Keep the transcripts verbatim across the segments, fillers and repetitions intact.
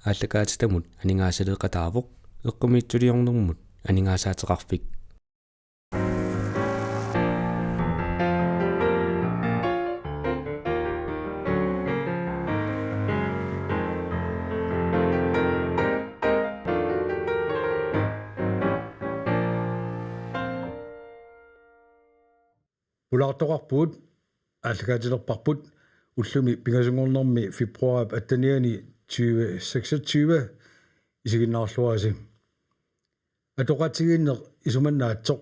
aallakaatitamut aningaasaleeqataavoq, eqqumiitsuliornermut aningaasaateqarfik. Pulaartoqarpugut, aallakaatilerparput, ullumi pingasunngornermi februaarip atteniani tyve seksogtyve isiginnaarluarisi. Atoqatigiinneq isumannaatsoq,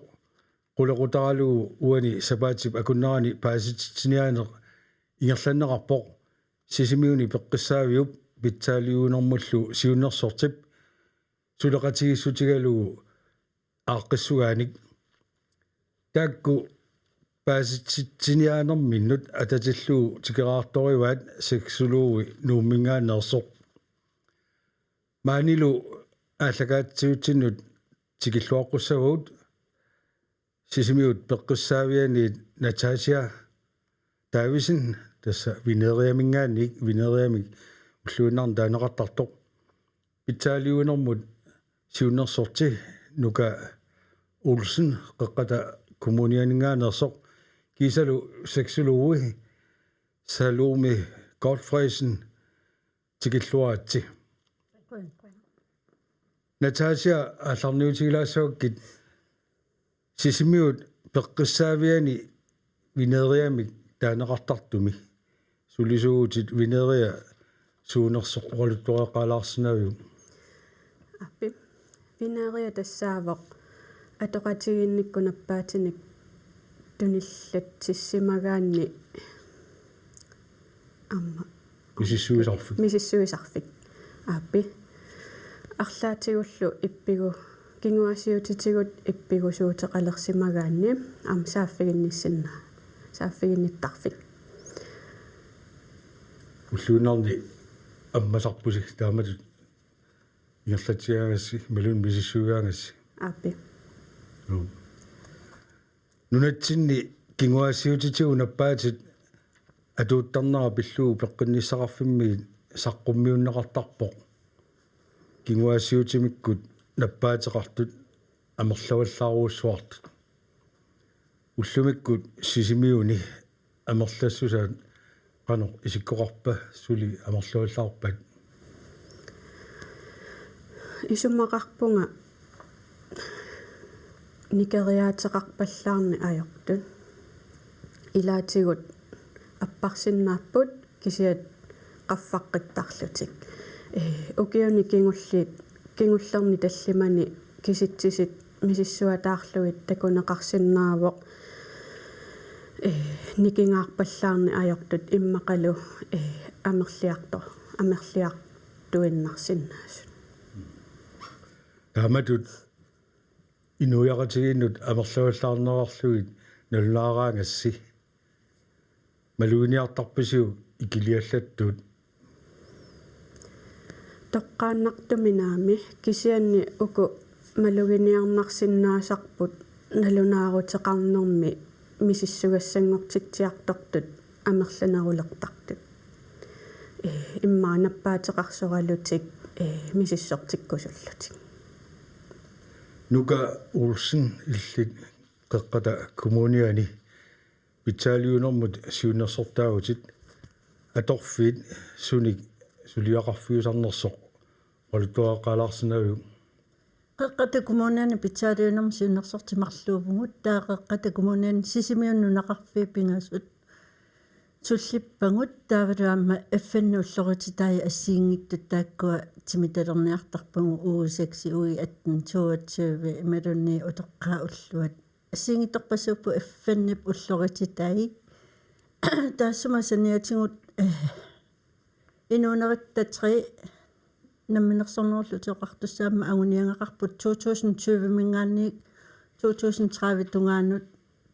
qulequtaralugu uani sapaatip akunnerani paasititsiniaaneq ingerlanneqarpoq, Sisimiuni peqqissaaviup pitsaaliuinermullu siunnersortip suleqatigiissutigalugu aaqqissugaanik. Taakku paasititsiniaanerminnut atatillugu tikeraartorivaat sexologi Nuumminngaanneersoq. Maanilu aallakaatitsivitsinnut tikilluaqqussavagut, Sisimiut peqqissaavianiit Natasha Davidsen, tassa Veneriaminngaanniit, Veneriamik ulluinnarni taaneqartartoq, pitsaaliuinermut siunnersorti Nuka Olsen, Qeqqata Kommunianinngaanneersoq, kiisalu sexologi Salome Godtfredsen, tikilluaritsi. Natasha, aallarniutigilaassavakkit, Sisimiut peqqissaaviani Veneriamik taaneqartartumi sulisuuvutit, Veneria suunersoq oqaluttuaqqaalaarsinnaavigit? Aappi. Veneria tassaavoq atoqatigiinnikkut nappaatinik tunillatsissimagaanni aamma misissuisarfik. Misissuisarfik. Aappi. Arlaatigullu ippigu-, kinguaassiuutitigut ippigusuuteqalersimagaanni aamma saaffiginnissinnaa-, saaffiginnittarfik. Ulluinnarni ammasarpusi taamatut ingerlatsigaangassi imaluunniit misissuigaangassi? Aappi. Joo. Nunatsinni kinguaassiuutitigut nappaatit atuuttarnera pillugu peqqinnissaqarfimmiit saqqummiunneqartarpoq, kinguaassiuutimikkut nappaateqartut amerlavallaarujussuartut. Ullumikkut Sisimiuni amerlassusaat qanoq isikkoqarpa, suli amerlavallaarpat? Isumaqarpunga nikeriaateqarpallaarneq ajortut. Ilaatigut apparsinnaapput kisiat qaffaqqittarlutik. Ee, ukiuni kingulli-, kingullerni tallimani kisitsisit misissuataarlugit takuneqarsinnaavoq, ee, nikingaarpallaarneq ajortut immaqalu, ee, amerliarto-, amerliartuinnarsinnaasut. Taamatut inuiaqatigiinnut amerlavallaarnerarlugit nalunaaraangassi maluginiartarpisiuk ikiliallattut? Toqqaannartumik naamik, kisianni uku maluginiarnarsinnaasarput nalunaaruteqarnermi misissugassanngortitsiartortut amerlanerulertartut. Ee, immaqa nappaateqarsoralutik, ee, misissortikkusullutik. Nuka Olsen, illit Qeqqata Kommuniani pitsaaliuinermut siunnersortaavutit, atorfiit sunik suliaqarfiusarnersoq oqaluttuaqqaalaarsinnaaviuk? Qeqqata Kommuniani pitsaaliuinermut siunnersortit marluuvugut, taava Qeqqata Kommuniani Sisimiut nunaqarfiit pingasut sullippagut, taavalu aamma F N-ip ullorititai assigiinngitsut taakkua timitalerniartarpagut, U seksten, U atten, toogtyve imaluunniit utoqqaat ulluat. Assigiinngitsorpassuupput F N-ip ullorititai. Taassuma saniatigut, eh, inuunerit tre Namminersornerullutik Oqartussat aamma anguniagaqarput to tusind tyve-minngaanniit to tusind tredive tungaanut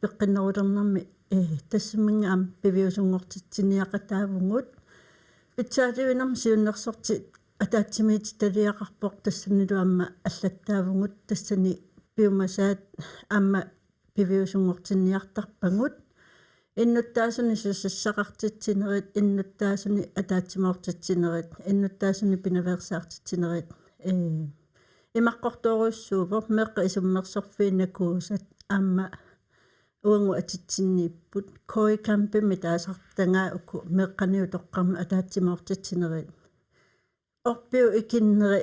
peqqinnerulernermi, eh, tassaminnga aamma piviusunngortitsiniaqataavugut. Pitsaaliuinermut siunnersortit ataatsimiititaliaqarpoq, tassanilu aamma allattaavugut, tassani piumasaat aamma piviusunngortinniartarpagut. Innuttaasunik susassaqartitsinerit, innuttaasunik ataatsimoortitsinerit, innuttaasunik pinaveersaartitsinerit, ee, imaqqortoorujussuuvoq meeqqat isummersorfiinnakuusat aamma uagut atitsinniipput. K I-kampimi taasartagaa uku meeqqanik utoqqarnut ataatsimoortitsinerit. Orpiup ikinneri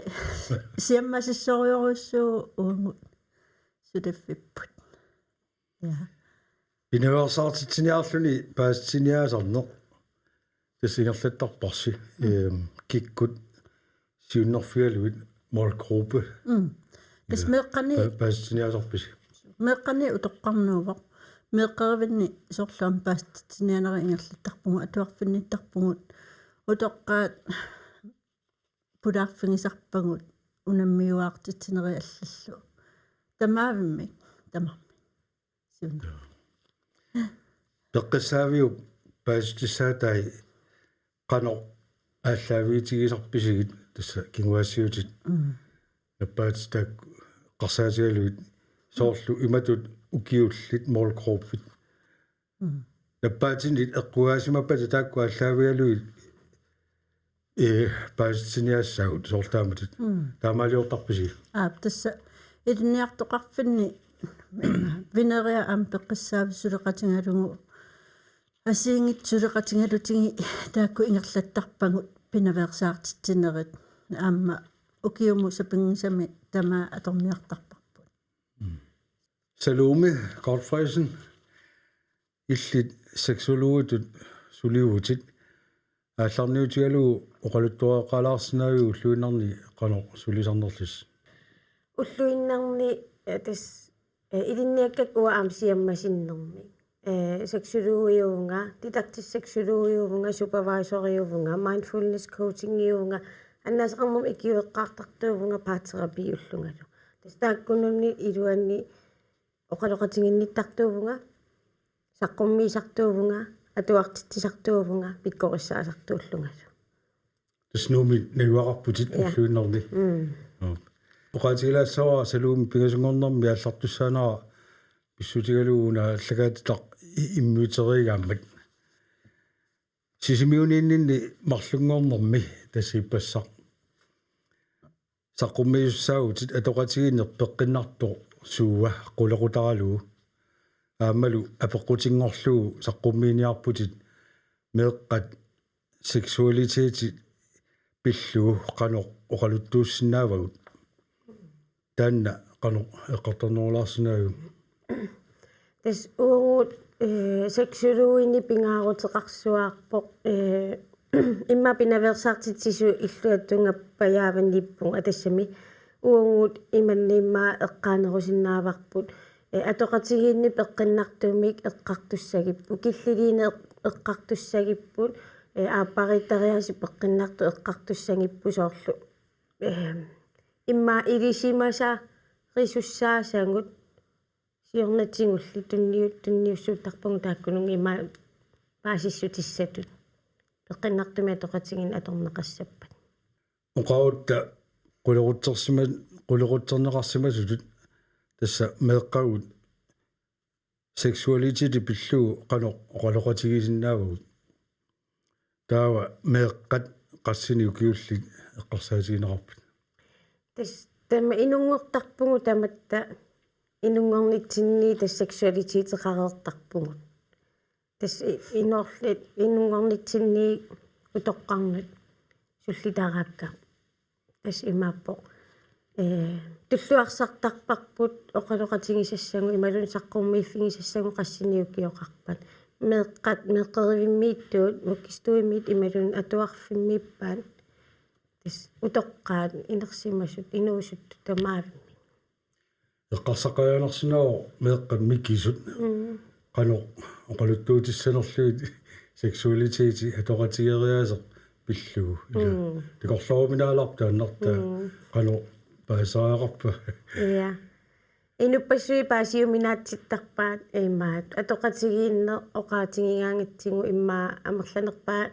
siammasissorujussuuvoq uagut suliffipput. Ja. Pinaveersaartitsiniarluni paasitsiniaasarneq tassa ingerlattarparsi, ehm, kikkut siunnerfigalugit målgruppe. Mm. Tassa meeqqani- Pa-, paasitsiniaasarpisi? Meeqqanik utoqqarnuuvoq. Meeqqerivinni soorlu aamma paasitsiniaanerit ingerlattarpugut, atuarfinnittarpugut. Utoqqaat pulaarfigisarpagut unammiuaartitsinerit allallu. Tamaavimmik, tamarmik. Suna. Peqqissaaviup paasitissaatai qanoq aallaaviutigisarpisigit tassa kinguaassiutit? Mm. Nappaatitaak eqqarsaatigalugit soorlu imatut ukiullit målgruppit. Mm. Nappaatinik eqqugaasimappata taakku aallaavigalugit, ee, paasitsiniaassaagut soorlu taamatut. Mm. Taamaaliortarpisi? Aap, tassa ilinniartoqarfinni Veneria aamma Peqqissaavi suleqatigalugu, assigiinngitsut suleqatigalugit taakku ingerlattarpagut pinaveersaartitsinerit aamma ukiumut sapinngisamik tamaat atorniartarparput. Mm. Salome Godtfredsen, illit sexologitut sulivutit, aallarniutigalugu oqaluttuaqqaalaarsinnaaviuk ulluinnarni qanoq sulisarnerlusi? Ulluinnarni, eh, tassa, eh, ilinniakkakka uanga aamma siammasinnermik. Eh, sexologiuvunga, didaktisk sexologiuvunga, supervisoriuvunga, mindfulness coachingiuvunga, annaasaqarnermut ikiueqqaartartuuvunga, parterapiullungalu. Tassa taakkununnga iluanni oqaloqatiginnittartuuvunga, saqqummiisartuuvunga, atuartitsisartuuvunga, pikkorissaasartuullungalu. Tassa Nuummi najugaqarputit. Ja. Ulluinnarni. Mm. Joo. Oqaatigilaassavara Salome pingasunngornermi aallartussaanera pissutigalugu una aallakaatitaq i-, immiuteriigaammat. Sisimiuniinninni marlunngornermi tassa ippassaq saqqummiisussaavutit atoqatigiinneq peqqinnartoq suua qulequtaralugu. Aammalu apeqqutinngorlugu saqqummiiniarputit meeqqat seksualiteti pillugu qanoq oqaluttuussinnaavagut. Taanna qanoq eqqartornerulaarsinnaaviuk? Tassa uagut, eh, sexologinik pingaaruteqarsuaarpoq, eh, immaqa pinaveersaartitsisut illuatungappajaavaniippugut, tassami uagut imannak immaqa eqqaanerusinnaavarput, eh, atoqatigiinneq peqqinnartumik eqqartussagipput, killiliineq eq-, eqqartussagipput, eh, aappariittariaaseq peqqinnartoq eqqartussagipput soorlu. Eh, immaqa ilisimasarisussaassagut siornatigulli tunniu-, tunniussuuttarpagut taakkununnga immaqa paasissutissatut. Peqqinnartumik atoqatigiinneq atorneqassappat. Oqarutta qulequtsersima-, qulequtserneqarsimasutut tassa meeqqagut seksualiteti pillugu qanoq oqaloqatigisinnaavagut. Taava meeqqat qassinik ukiullit eqqarsaatigineqarput? Tassa taama inunngortarpugut tamatta inunngornitsinni tassa seksualiteteqareertarpugut. Tassa i-, inorlit inunngornitsinni utoqqarnut sullitaraakka. Tassa imaappoq. Eh, tulluarsartarparput oqaloqatigisassagut imaluunniit saqqummiiffigisassagut qassinik ukioqarpat. Meeqqat, meeqqerivimmiittuut, vuggestuemiit imaluunniit atuarfimmiippaat. Tassa utoqqaat inersimasut, inuusuttut tamaavimmi. Eqqarsaqqajaanarsinnaavoq meeqqat mikisut. Mm. Qanoq oqaluttuutissanerlugit seksualiteti atoqatigeeriaaseq pillugu. Ila. Mm. Takorlooruminaalarput taannartaa. Mm. Qanoq paasisariaqarpa? Ja. Inuppassuit paasiuminaatsittarpaat imaat. Atoqatigiinneq oqaatigigaangatsigu immaqa amerlanerpaat,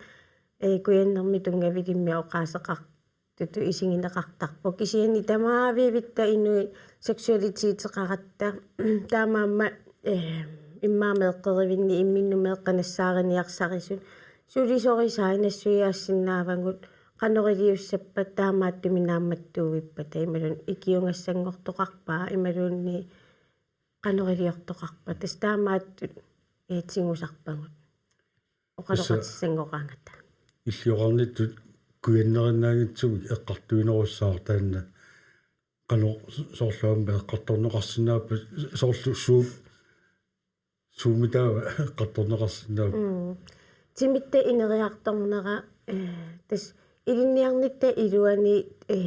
eh, kujannermik tunngavilimmi oqaaseqar-, tutut isigineqartarpoq. Kisianni tamaavitta inuit seksualiteteqaratta. Taamaammat, eh, immaqa meeqqerivinni imminnut meeqqat nassaariniarsarisut sulisorisaat nassuiaassinnaavagut qanoq iliussappat taamaattumik naammattuuippata imaluunniit ikiugassanngortoqarpa imaluunniit qanoq iliortoqarpa tassa taamaattut ee tigusarpagut. Oqaloqatissanngoraangata. Ilioqarnittut kujannarinnaanngitsumik eqqartuinerussaaq taanna qanoq soorlu aamma eqqartorneqarsinnaappat soorlu suup suumitaava eqqartorneqarsinnaappat. Mm. Timitta ineriartornera ee tassa ilinniarnitta iluani ee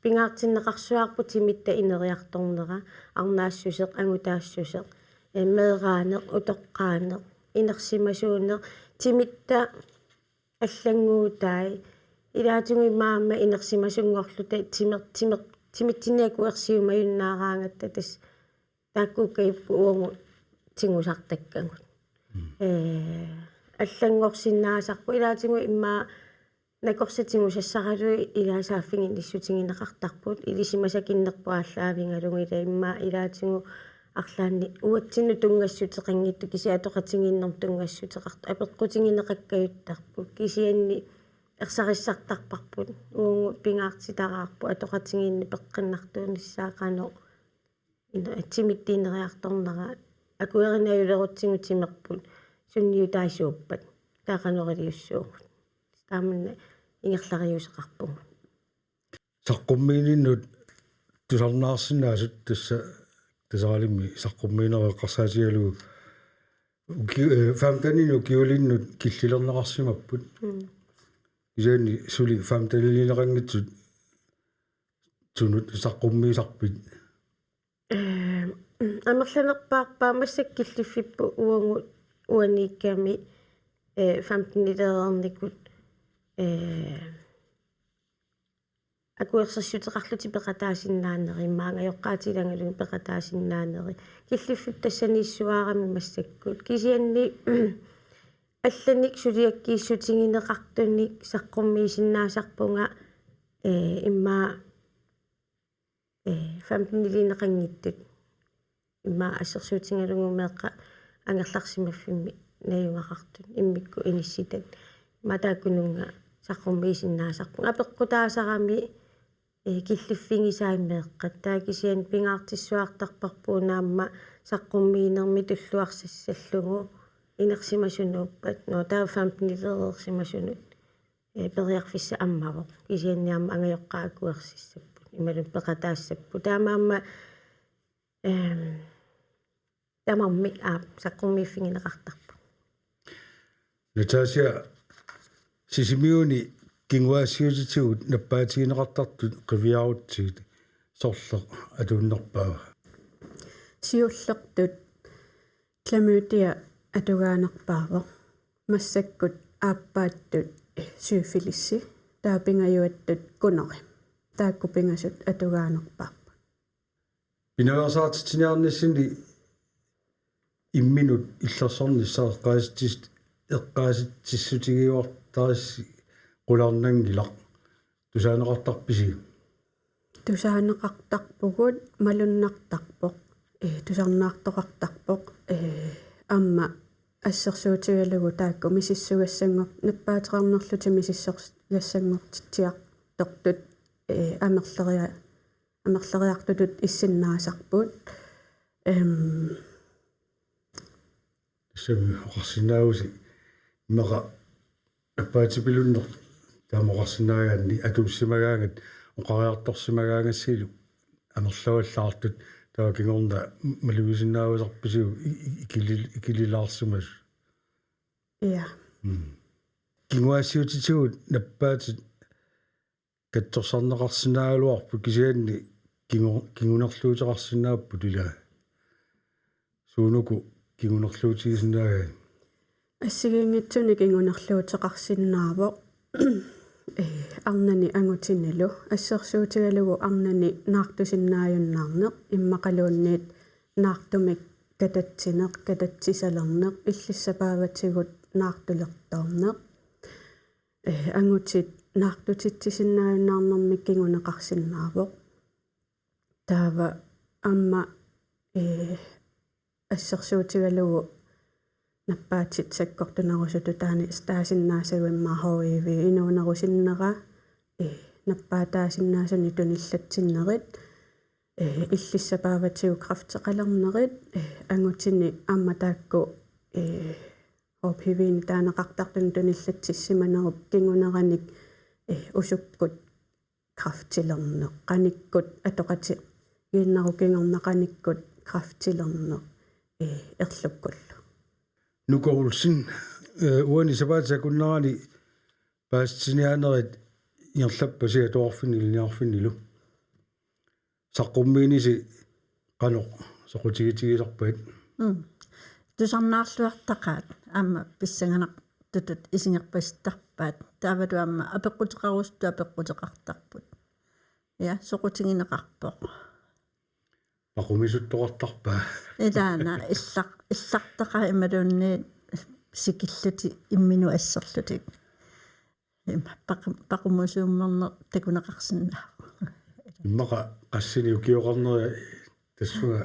pingaartinneqarsuarput timitta ineriartornera arnaassuseq angutaassuseq ee meeraaneq utoqqaaneq inersimasuuneq timitta allannguutai ilaatigut immaqa aamma inersimasunngorluta timer timer timitsinni akuersiumajunnaaraangatta tassa taakkuukkajuppu uagut tigusartakkagut. Mm. Ee allanngorsinnaasarput ilaatigut immaqa nakorsat tigusassaraluit ilaa saaffiginnissutigineqartarput ilisimasakinnerput aallaavigalugu ilaa immaqa ilaatigut arlaannik uatsinnut tunngassuteqanngitsut kisianni atoqatigiinnermut tunngassuteqartut apeqqutigineqakkajuttarput kisianni ersarissartarparput uagut pingaartitaraarput atoqatigiinneq peqqinnartuunissaa qanoq ina- timitta ineriartornera akuerinajulerutsigu timerput sunniutaasuuppat taava qanoq iliussuugut taamanna ingerlariuseqarpugut. Saqqummiininnut tusarnaarsinnaasut tassa Taseralimmi saqqummiineq eqqarsaatigalugu uki- eh, femteninik ukiulinnut killilerneqarsimapput. Mm. Kisianni suli femtenilineqanngitsut tunut saqqummiisarpit? Ee, amerlanerpaarpaa massakkut killiffipput uagut uaniikkami ee femtenileereernikut ee akuersissuteqarlutik peqataasinnaaneri immaqa angajoqqaatilangalugit peqataasinnaaneri killiffipput tassaniissuarami massakkut kisianni allanik suliakkiissutigineqartunik saqqummiisinnaasarpunga ee immaqa ee femtenilineqanngitsut immaqa assersuutigalugu meeqqat angerlarsimaffimmi najugaqartut immikkut inissitat immaqa taakkununnga saqqummiisinnaasarpunga apeqqutaasarami ee killiffigisai meeqqat taava kisianni pingaartissuartarparput una aamma saqqummiinermi tulluarsassallugu inersimasunuuppat nå taava femtenileereersimasunut ee periarfissaq ammavoq kisianni aamma angajoqqaat akuersissapput imaluunniit peqataassapput taamaammat ee tamarmik aap saqqummiiffigineqartarput. Natasha, Sisimiuni kinguaassiuutitigut nappaatigineqartartut qiviarutsigit sorleq atuunnerpaava? Siullertut klamydia atugaanerpaavoq. Massakkut aappaattut syfilis, taava pingajuattut gonorrhea. Taakku pingasut atugaanerpaarput. Pinaveersaartitsiniarnissani imminut illersornissaq eqqaasitsis- eqqaasitsissutigiuartarissi qularnanngilaq. Tusaaneqartarpisi? Tusaaneqartarpugut malunnartarpoq. Ee, tusarnaartoqartarpoq. Ee, aamma assersuutigalugu taakku misissugassanngor-, nappaateqarnerlutik misissugassanngortitsiartortut, ee, amerleria-, amerleriartutut issinnaasarput. Em, Tassami oqarsinnaavusi immaqa nappaatipilunneq taama oqarsinnaagaanni atuussimagaangat oqariartorsimagaangassilu amerlavallaartut taava kingorna malugisinnaavasarpisiuk i-, i-, ikili-, ikililaarsimasut? Ja. Mm. Kinguaassiuutitigut nappaatit katsorsarneqarsinnaagaluarput kisianni kingu-, kingunerluuteqarsinnaapput ilaa. Suunuku kingunerluutigisinnaagai? Assigiinngitsunik kingunerluuteqarsinnaavoq. Ee, arnani angutinilu. Assersuutigalugu arnani naartusinnaajunnaarneq, immaqaluunniit naartumik katatsineq, katatsisalerneq, illissapaavatigut naartulertoorneq. Ee, angutit naartutitsisinnaajunnaarnermik kinguneqarsinnaavoq. Taava aamma, ee, assersuutigalugu nappaatit sakkortunerusutut taanna taasinnaasagummi H I V inuunerusinnera, ee, nappaataasinnaasunik tunillatsinnerit, ee, illissapaavatigut kræfteqalernerit, ee, angutini aamma taakku, ee, H P V-nik taaneqartartunut tunillatsissimanerup kinguneranik, ee, usukkut kræftilerneq, qanikkut atoqatigiinnerup kingorna qanikkut kræftilerneq, ee, erlukkullu. Nuka Olsen, ee, uani sapaatip akunnerani paasiniaanerit ingerlappasi atuarfinnilu niarfinnilu. Saqqummiinisi qanoq soqutigitigisarpagit? Mm. Tusarnaarluartaqaat aamma pissanganartutut isigerpasittarpaat. Taavalu aamma apeqquteqarusuttut apeqquteqartarput. Ja, soqutigineqarpoq. Paqumisuttoqartarpaa. Ilaana illar-, illartaqaat imaluunniit sikillutik imminut asserlutik. Ima paqu-, paqumisuummerneq takuneqarsinnaavoq. Immaqa qassinik ukioqarneri tassunga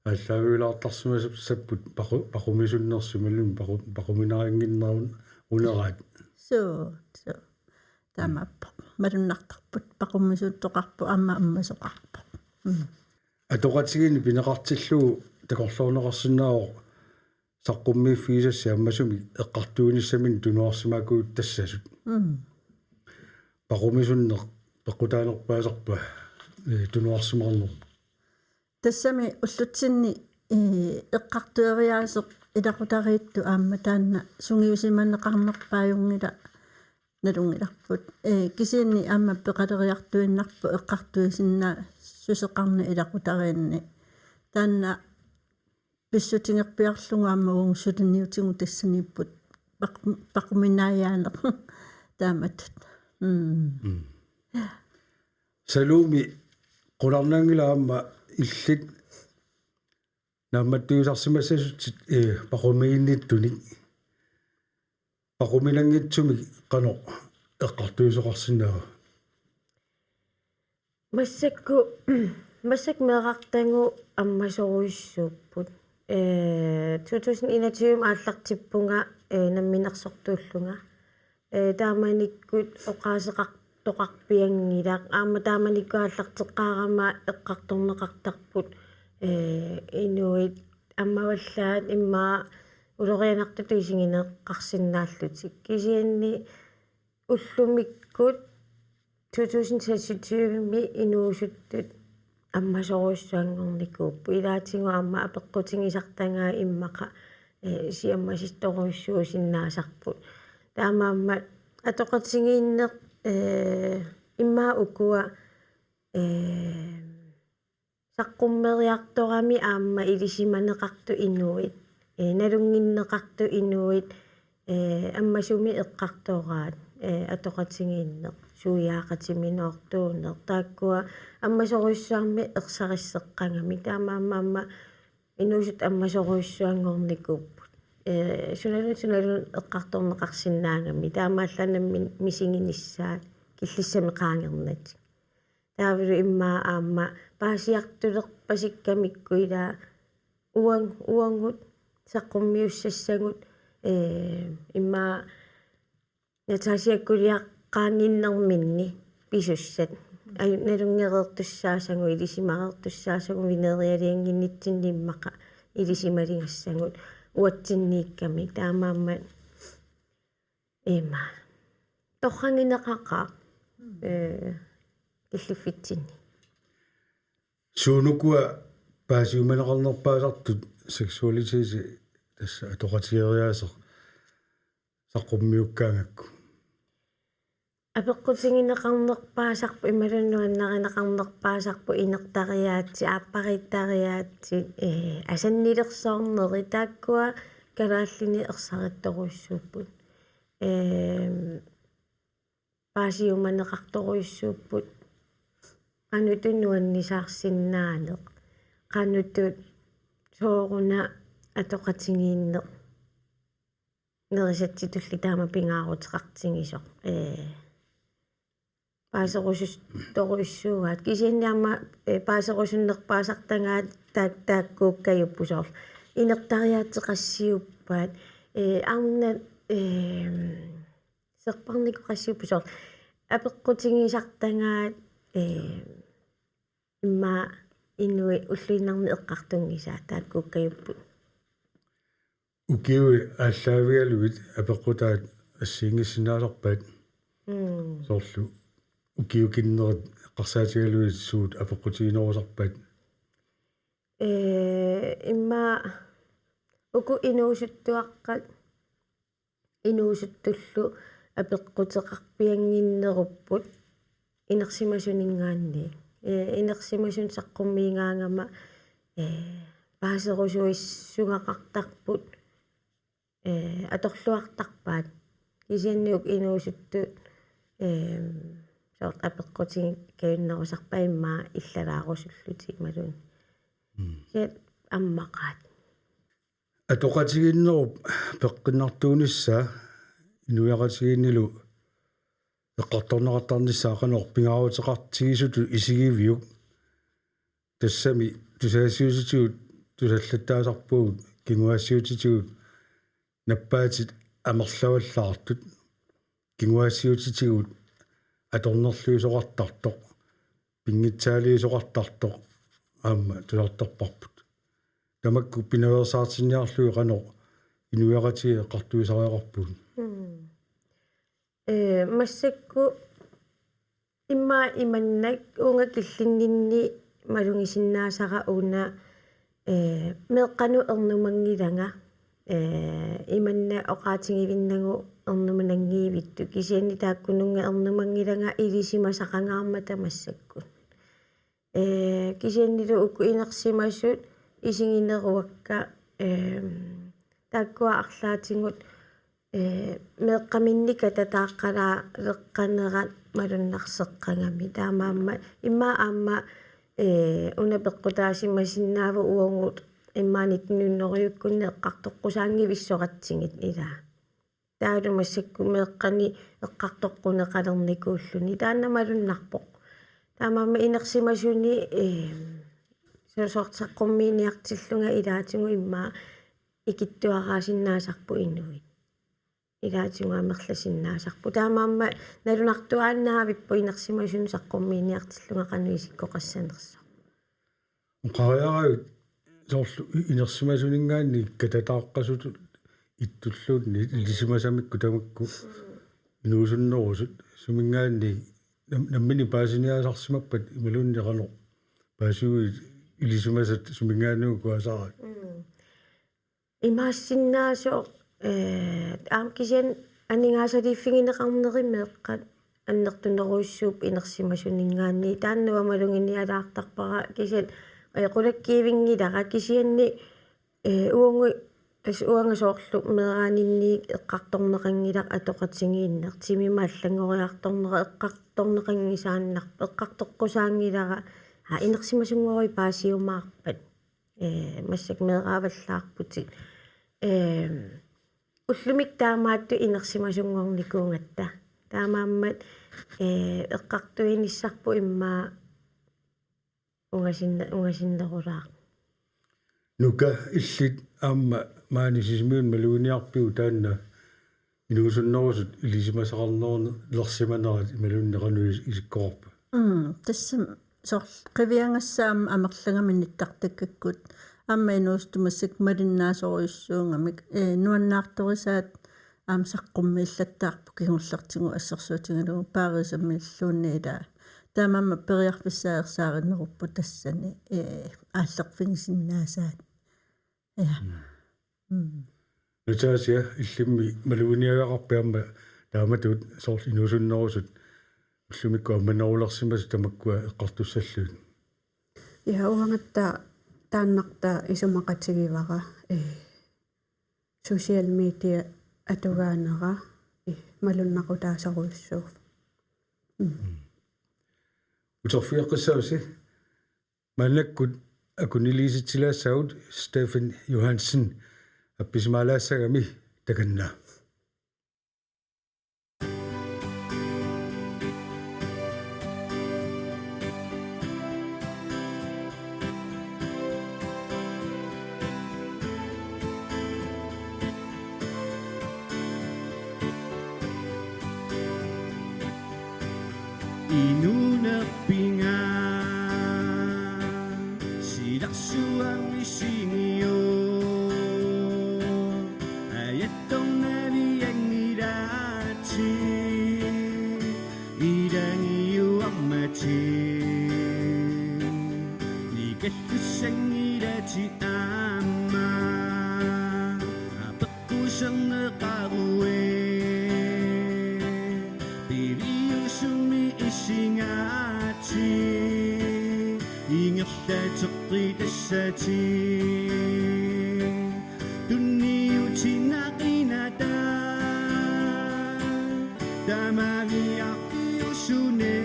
aallaavigilaartarsimassapput paqu-, paqumisunnersut imaluunniit paqu-, paquminarinnginneruneraat. Suu, suu. Taamaappoq. Malunnartarput, paqumisuttoqarpoq, aamma ammasoqarpoq. Mm. Atoqatigiinneq pineqartillugu takorloorneqarsinnaavoq saqqummiiffigisassat ammasumik eqqartuinissaminnut tunuarsimaakkujuttassasut. Mm. Paqumisunneq peqqutaanerpaasarpa, ee, tunuarsimaarnermut? Tassami ullutsinni, ee, eqqartueriaaseq ilaqutariittut aamma taanna sungiusimaneqarnerpaajunngilaq nalunngilarput. Ee, kisianni aamma peqaleriartuinnarpoq eqqartuisinnaassuseqarneq ilaqutariinni. Taanna pissutigerpiarlugu aamma uagut suliniutigut tassaniipput paq-, paquminaajaaneq taamatut. Mm. Mm. Salumi qularnanngilaq aamma illit naammattuisarsimassasutsit, ee, paqumiinnittunik. Paquminanngitsumik qanoq eqqartuisoqarsinnaava? Massakkut, massakkut meerartagut ammasorujussuupput. Ee, to tusind enogtyve aallartippunga, ee, namminersortuullunga. Ee, taamanikkut oqaaseqartoqarpianngilaq. Aamma taamanikkut aallarteqqaarama eqqartorneqartarput, ee, inuit ammavallaat immaqa ulorianartutut isigineqarsinnaallutik. Kisianni ullumikkut to tusind seksogtyve-mi inuusuttut ammasorujussuanngornikuupput. Ilaatigut aamma apeqqutigisartagaat immaqa, ee, siammasissorujussuusinnaasarput. Taamaammat atoqatigiinneq, ee, immaqa ukua, ee, saqqummeriartorami aamma ilisimaneqartut inuit, ee, nalunnginneqartut inuit, ee, ammasumik eqqartoraat, ee, atoqatigiinneq, suiaaqatiminoortuuneq, taakkua ammasorujussuarmik ersarisseqqagamik. Taamaammat aamma inuusuttut ammasorujussuanngornikuupput. Ee, sunaluunniit, sunaluunniit eqqartorneqarsinnaagami. Taamaallaat nammineq misiginissaat killissamik qaangernatik. Taavalu immaqa aamma paasiartulerpasikkamikku ilaa uang-, uagut saqqummiussassagut, ee, immaqa Natasiakkuliaqqaannginnerminni pisussat. Aju-, nalunngereertussaasagut, ilisimareertussaasagut, venerialiannginnitsinni immaqa ilisimaligassagut uatsinniikkamik. Taamaammat ima torragineqaqaaq, ee, killiffitsinni. Suunukua paasiumaneqarnerpaasartut seksualiteti tassa atoqatigeriaaseq saqqummiukkaangakku? Apeqqutigineqarnerpaasarpoq imaluunniit nuannarineqarnerpaasarpoq inertariaatsit, aappariittariaatsit, ee, asannilersoornerit taakkua kalaallinik ersarittorujussuupput. Eem, paasiumaneqartorujussuupput. Qanoq ittut nuannisaarsinnaaneq. Qanoq ittut sooruna atoqatigiinneq nerisatsitulli taama pingaaruteqartigisoq. Ee, paaserusustorujussuugaat. Kisianni aamma, ee, paaserusunnerpaasartagaat taak-, taakkuukkajupput soorlu. inertariaateqassiuppaat, ee, aamma, ee, serparnikoqassiuppaat soorlu apeqqutigisartagaat, ee, immaqa inuit ulluinnarni eqqartunngisaat taakkuukkajupput. Ukiut aallaavigalugit apeqqutaat assigiinngissinnaasarpat? Mm. Soorlu ukiukinnerit eqqarsaatigalugit suut apeqqutiginerusarpat? Ee, immaqa uku inuusuttuaqqat inuusuttullu apeqquteqarpiannginnerupput inersimasuninngaanniit. Ee, inersimasut saqqummiigaangama, ee, paaserusuissugaqartarput, ee, atorluartarpaat. Kisianni uku inuusuttut, ee, soorlu apeqqutigikkajunnerusarpaat immaqa illalaarusullutik imaluunniit. Mm. Kisianni ammaqaat. Atoqatigiinnerup peqqinnartuunissaa inuiaqatigiinnilu eqqartorneqartarnissaa qanoq pingaaruteqartigisutut isigiviuk? Tassami tusagassiuutitigut tusallattaasarpugut kinguaassiuutitigut nappaatit amerlavallaartut, kinguaassiuutitigut atornerluisoqartartoq, pinngitsaaliisoqartartoq aamma tusartorparput. Tamakku pinaveersaartinniarlugit qanoq inuiaqatigiit eqqartuisariaqarpugut? Mm. Ee, massakkut immaqa imannak uunga killinninni malugisinnaasara una, ee, meeqqanut ernumanngilanga, ee, imannak oqaatigivinnagu ernumanngivittoq, kisianni taakkununnga ernumanngilanga ilisimasaqangaarmata massakkut. Ee, kisiannilu uku inersimasut isigineruakka, ee, taakkua arlaatigut, ee, meeqqaminnik katataaqqalaaleqqanerat malunnarseqqagami. Taamaammat immaqa aamma, ee, una peqqutaasimasinnaavoq uagut immaqa nitten hundrediukkunni eqqartoqqusaanngivissoratsigit ilaa. Taavalu massakkut meeqqani eqqartoqquneqalernikuulluni. Taanna malunnarpoq. Taamaammat inersimasuni, ee, so-, soorlu saqqummiiniartillunga ilaatigut immaqa ikittuaraasinnaasarput inuit. Ilaatigut amerlasinnaasarput. Taamaammat nalunartuaannavippoq inersimasunut saqqummiiniartillunga qanoq isikkoqassanersoq. Oqariaravit soorlu i-, inersimasuninngaanniit katataaqqasutut ittulluunniit ilisimasamikkut tamakku inuusunnerusut suminngaanniit nam-, nammineq paasiniaasarsimappat imaluunniit qanoq paasiguit ilisimasat suminngaanniit uku aasaraat? Mm. Imaassinnaasoq, ee, aamma kisianni aningaasaliiffigineqarneri meeqqat annertunerujussuupput inersimasuninngaanniit. Taanna uanga maluginialaartarpara kisianni, ee, qulakkiivinngilara kisianni, ee, uagut, tassa uanga soorlu meeraaninniit eqqartorneqanngilaq atoqatigiinneq, timimik allanngoriartornera eqqartorneqanngisaannarpoq, eqqartoqqusaanngilara, aa, inersimasunngooq paasiumaarpat. Ee, massakkut meeraavallaarputit. Ee, ullumikkut taamaattut inersimasunngornikuugatta. Taamaammat, ee, eqqartuinissarput immaqa ungasinne-, ungasinnerulaaq. Nuka, illit aamma maani Sisimiuni maluginiarpiuk taanna inuusunnerusut ilisimasaqarnerulersimanerat imaluunniit qanoq is-, isikkoqarpa? Mm, tassami soorlu qiviagassaat aamma amerlagami nittartakkakkut aamma inuusuttut massakkut malinnaasorujussuugamik, ee, nuannaartorisaat aamma saqqummiillattaarput kingullertigut assersuutigalugu Parisamilluunniit ilaa. Taamaammat periarfissaat ersarinnerupput tassani, ee, aallerfigisinnaasaat. Ja. Mm. Mm. Natasja, illimmi maluginiagaqarpit aamma taamatut soorlu inuusunnerusut ullumikkut ammanerulersimasut tamakkua eqqartussallugit? Ja, uangattaaq taannartaa isumaqatigivara, ee, social media atugaanera, ee, malunnaqutaasorujussuuvoq. Mm. Mm. Uterfigeqqissavasi. Maannakkut akuniliisitsilaassaagut Steffen Johansen, appisimaalaassagami takanna. Nikallussanngilatit aamma apeqquserneqaruit. Piliusumik isigaatit ingerlateqqitassatit. Tunniutinaqinata tamaviarfiusuni.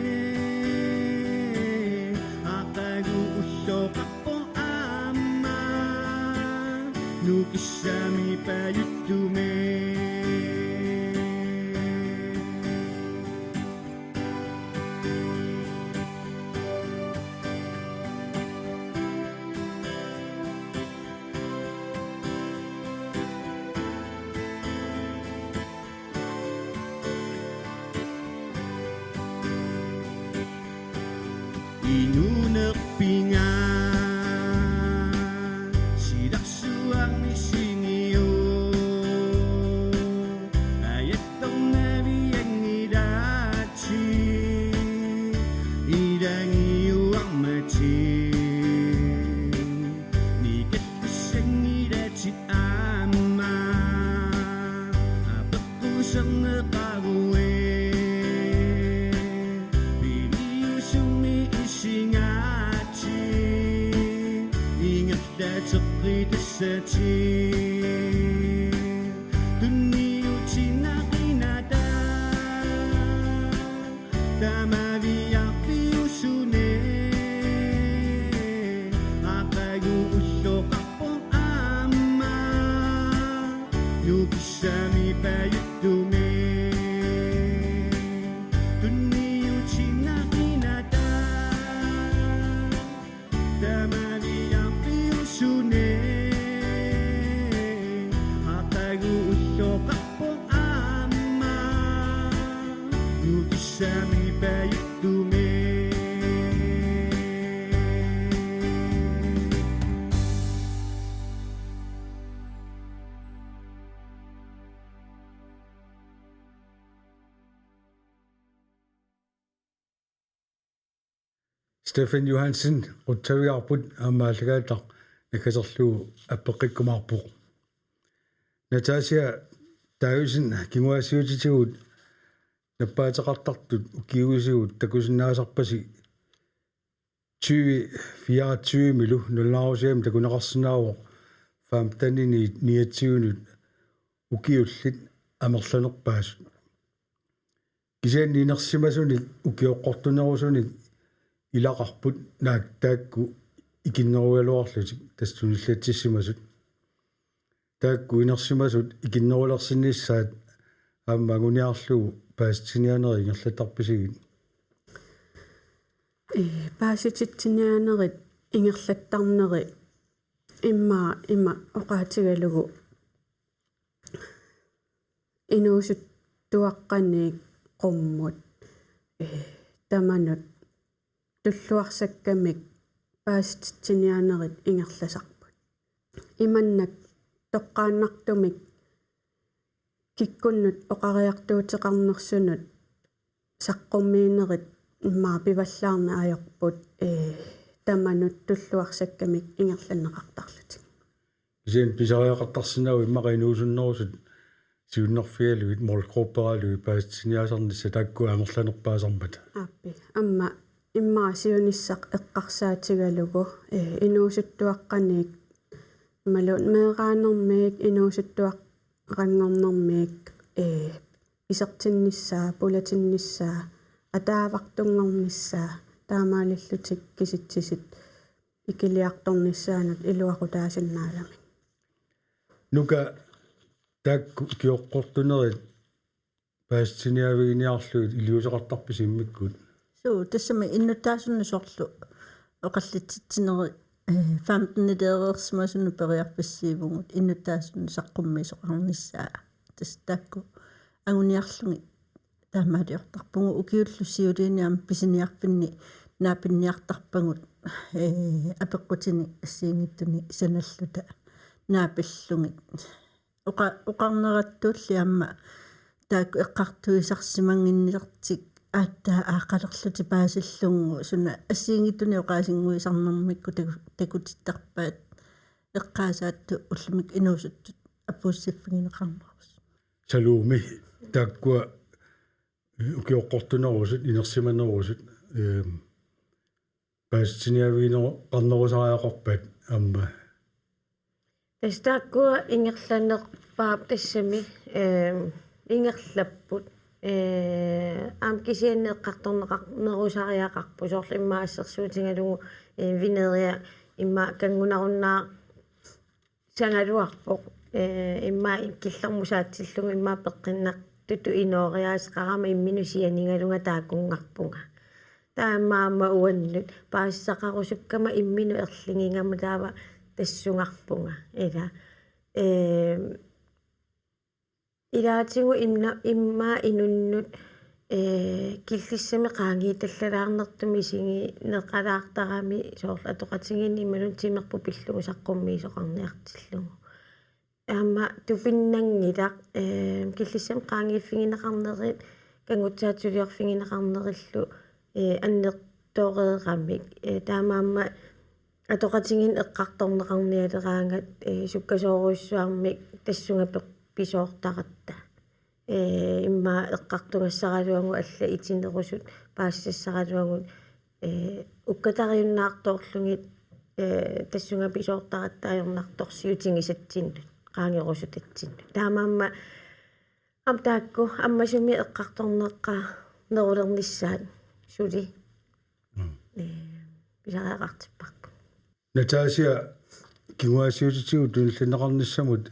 Aqagu ulloqarpoq aamma nukissami pajuttumi. Inuunerpinga silarsuarmi singiu ajattornavianngilaat. Ilagiuarmati nikallussanngilatit aamma apeqquserneqaruit. Piliusumik isigaatit ingerlateqqitassatit. Tunniutinaqinata tamaviarfiusuni. Aqagu ulloqarpoq aamma nukissami pajuttumi. Tunniutinaqinata tamaviarfiusuni. Aqagu ulloqarpoq aamma nukissami pajuttumi. Steffen Johansen qutsavigaarput, aamma aallakaatitaq naggaserlugu appeqqikkumaarpoq. Natasja Davidsen, kinguaassiuutitigut nappaateqartartut ukiuisigut takusinnaasarpasi tyve fireogtyve-milu, nalunaarusiami takuneqarsinnaavoq femteniniit niogtyvenut ukiullit amerlanerpaasut. Kisianni inersimasunik ukioqqortunerusunik ilaqarput, naak taakku ikinnerugaluarlutik tassa tunillatsissimasut. Taakku inersimasut ikinnerulersinnissaat aamma anguniarlugu paasititsiniaanerit ingerlattarpisigit? Ee, paasititsiniaanerit ingerlattarneri immaqa ima oqaatigalugu inuusuttuaqqaniit qummut, ee, tamanut tulluarsakkamik paasititsiniaanerit ingerlasarput. Imannak toqqaannartumik kikkunnut oqariartuuteqarnersunut saqqummiinerit immaqa pivallaarneq ajorput, ee, tamanut tulluarsakkamik ingerlanneqartarlutik. Kisianni pisariaqartarsinnaavoq immaqa inuusunnerusut siunnerfigalugit, målgrupperalugit paasititsiniaasarnissaq taakku amerlanerpaasarmata. Aappi. Aamma immaqa siunissaq eqqarsaatigalugu, ee, inuusuttuaqqaniit imaluunniit meeraanermiit inuusuttuaqqanngornermiit, ee, isertinnissaa, pulatinnissaa, ataavartunngornissaa, taamaalillutik kisitsisit ikiliartornissaannut iluaqutaasinnaagamik. Nuka, taakku ukioqqortunerit paasitsiniaaviginiarlugit iliuuseqartarpisi immikkut? Suu, tassami innuttaasunut soorlu oqallitsitsineri, eh, femtenileereersimasunut periarfissiivugut innuttaasunut saqqummiisoqarnissaa. Tassa taakku anguniarlugit taamaaliortarpugut, ukiullu siuliini aamma pisiniarfinni naapinniartarpagut, eh, apeqqutini assigiinngitsuni sanalluta naapillugit. Oqa-, oqarnerattuulli aamma taakku eqqartuisarsimannginnertik aatsaat aaqqalerlutik paasillugu suna assigiinngitsunik oqaasinnguisarnermikkut taku-, takutittarpaat eqqaasaattut ullumikkut inuusuttut apuussiffigineqarnerusut. Salumi, taakkua ukioqqortunerusut, inersimanerusut, ehm, paasitsiniaavigineqarnerusariaqarpat aamma? Tassa taakkua ingerlanerpaap tassami, ehm, ingerlapput. Eh, aamma kisianni eqqartorneqarnerusariaqarput. Soorlu immaqa assersuutigalugu, eh, Veneria immaqa kanngunarunnaar- sagaluarpoq, eh, immaqa killormut saatsillugu immaqa peqqinnartutut inooriaaseqarama imminut sianigalunga taakkunngarpunga. Taamaammat uannut paasisaqarusukkama imminut erligigama taava tassungarpunga. Ila, eh, ilaatigut imna-, immaqa inunnut, eh, killissamik qaangiitallalaarnertumi isigineqalaartarami soorlu atoqatigiinni imaluunniit timerput pillugu saqqummiisoqarniartillugu. Aamma tupinnanngilaq, eh, killissamik qaangiiffigineqarnerit, kanngutsaatsuliorfigineqarnerillu, eh, annertoreeramik. Eh, taamaammat atoqatigiinni eqqartorneqarnialeraangat, eh, sukkasoorujussuarmik tassunga pe-, pisoortaratta. Eh, immaqa eqqartugassaraluagut allat itinerusut paasisassaraluagut, eh, ukkatariunnaartoorlugit, eh, tassunga pisoortaratta ajornartorsiutigisatsinnut, qaangerusutatsinnut. Taamaammat aamma taakku ammasumik eqqartorneqarnerulernissaat suli. Mm. Eh, pisariaqartipparput. Natasia, kinguaassiuutitigut tunillanneqarnissamut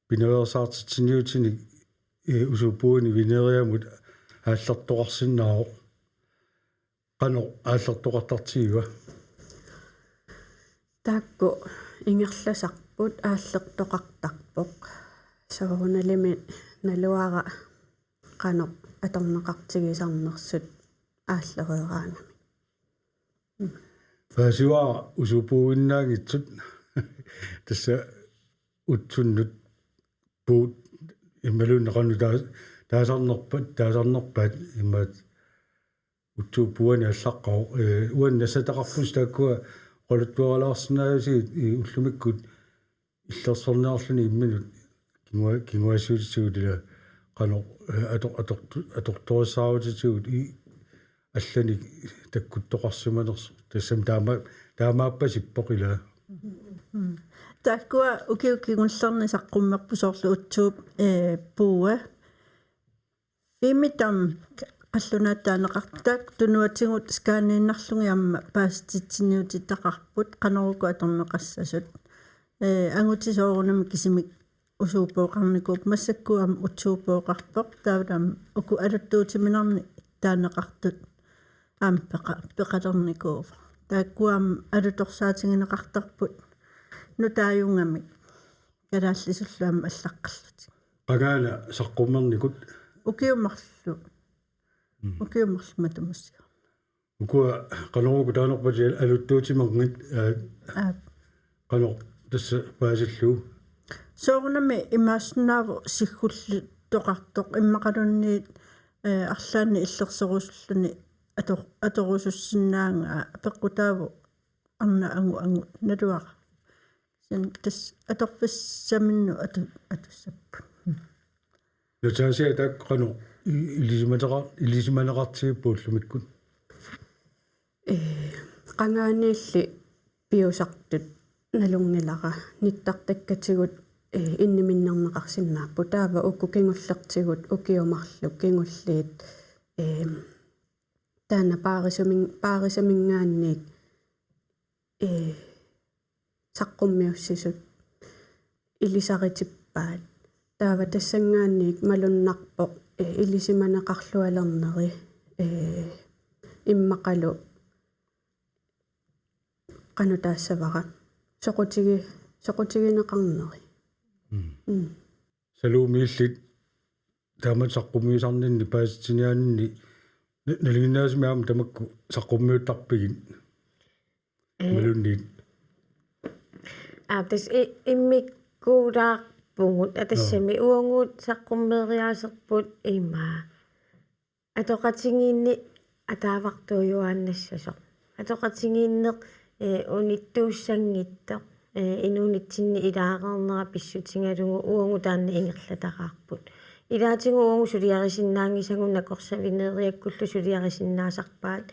pinaveersaartitsiniutinik, eh, usuup puuani Veneriamut aallertoqarsinnaavoq. Qanoq aallertoqartartigiva? Taakku ingerlasarput aallertoqartarpoq. Soorunalimi naluara qanoq atorneqartigisarnersut aallereeraangamik. Paasivara usuup puuinnaanngitsut tassa utsunnut puut imaluunniit qanoq taa-, taasarnerpat, taasarnerpaat imaat utsuup puuani allaqqavoq, eh, uani nassataqarpusi taakkua oqaluttuaralaarsinnaavisigit, eh, ullumikkut illersorniarluni imminut kingua-, kinguaassiuutitigut ila qanoq, eh, ator-, atortu-, atortorissaarutitigut i-, allanik takkuttoqarsimanersoq. Tassami taama-, taamaappasippoq ila. Mm. Taakkua ukiut kingullerni saqqummerput soorlu utsuup, eh, puua. Filmit taama qallunaatut taaneqartut tunuatigut scanniinnarlugit aamma paasititsiniutitaqarput qanoq uku atorneqassasut. Eh, angutit soorunami kisimik usuup pooqarnikuupput, massakkut aamma utsuup pooqarpoq, taavalu aamma uku aluttuutiminarnik taaneqartut aamma peqa-, peqalernikuuvoq. Taakkua aamma alutorsaatigineqartarput nutaajugamik kalaallisullu aamma allaqqallutik. Qangaana saqqummernikut? Ukiut marluk. Mm. Ukiut marluk matuma siorna. Ukua qanoq uku taaneqarpatit aluttuutimanngit, aa, Aap. Qanoq tassa paasillugu? Soorunami imaassinnaavoq siggulittoqartoq immaqaluunniit, eh, arlaannik illersorusulluni ator-, atorusussinnaanngilaq, peqqutaavoq arnat angut angut naluara. Kisianni tassa atorfissaminnut atu-, atussapput. Natasia, taakku qanoq i-, ilisimaneqa-, ilisimaneqartigipput ullumikkut? Ee, qangaaniilli piusartut nalunngilara, nittartakkatigut, ee, inniminnerneqarsinnaapput. Taava uku kingullertigut ukiut marluk kingulliit, ee, taanna paarisumin-, paarisaminngaanniit, ee, saqqummiussisut ilisaritippaat. Taava tassanngaanniit malunnarpoq, ee, ilisimaneqarlualerneri, ee, immaqalu qanoq taassavara. Soqutigi-, soqutigineqarneri. Mm. Mm. Salumi, illit taamatut saqqummiisarninni paasitsiniaaninni na-, nalinginnaasumik aamma tamakku saqqummiuttarpigit? Ee. Imaluunniit? Aa, tassa i-, immikkuulaarpugut, aa, tassami. Joo. Uagut saqqummeeriaaserput ima. Atoqatigiinneq ataavartuujuaannassasoq. Atoqatigiinneq, eh, unittuussanngitsoq, eh, inuunitsinni ilaareernera pissutigalugu uagut taanna ingerlataraarput. Ilaatigut uagut suliarisinnaanngisagut, nakorsat Veneriakkullu suliarisinnaasarpaat.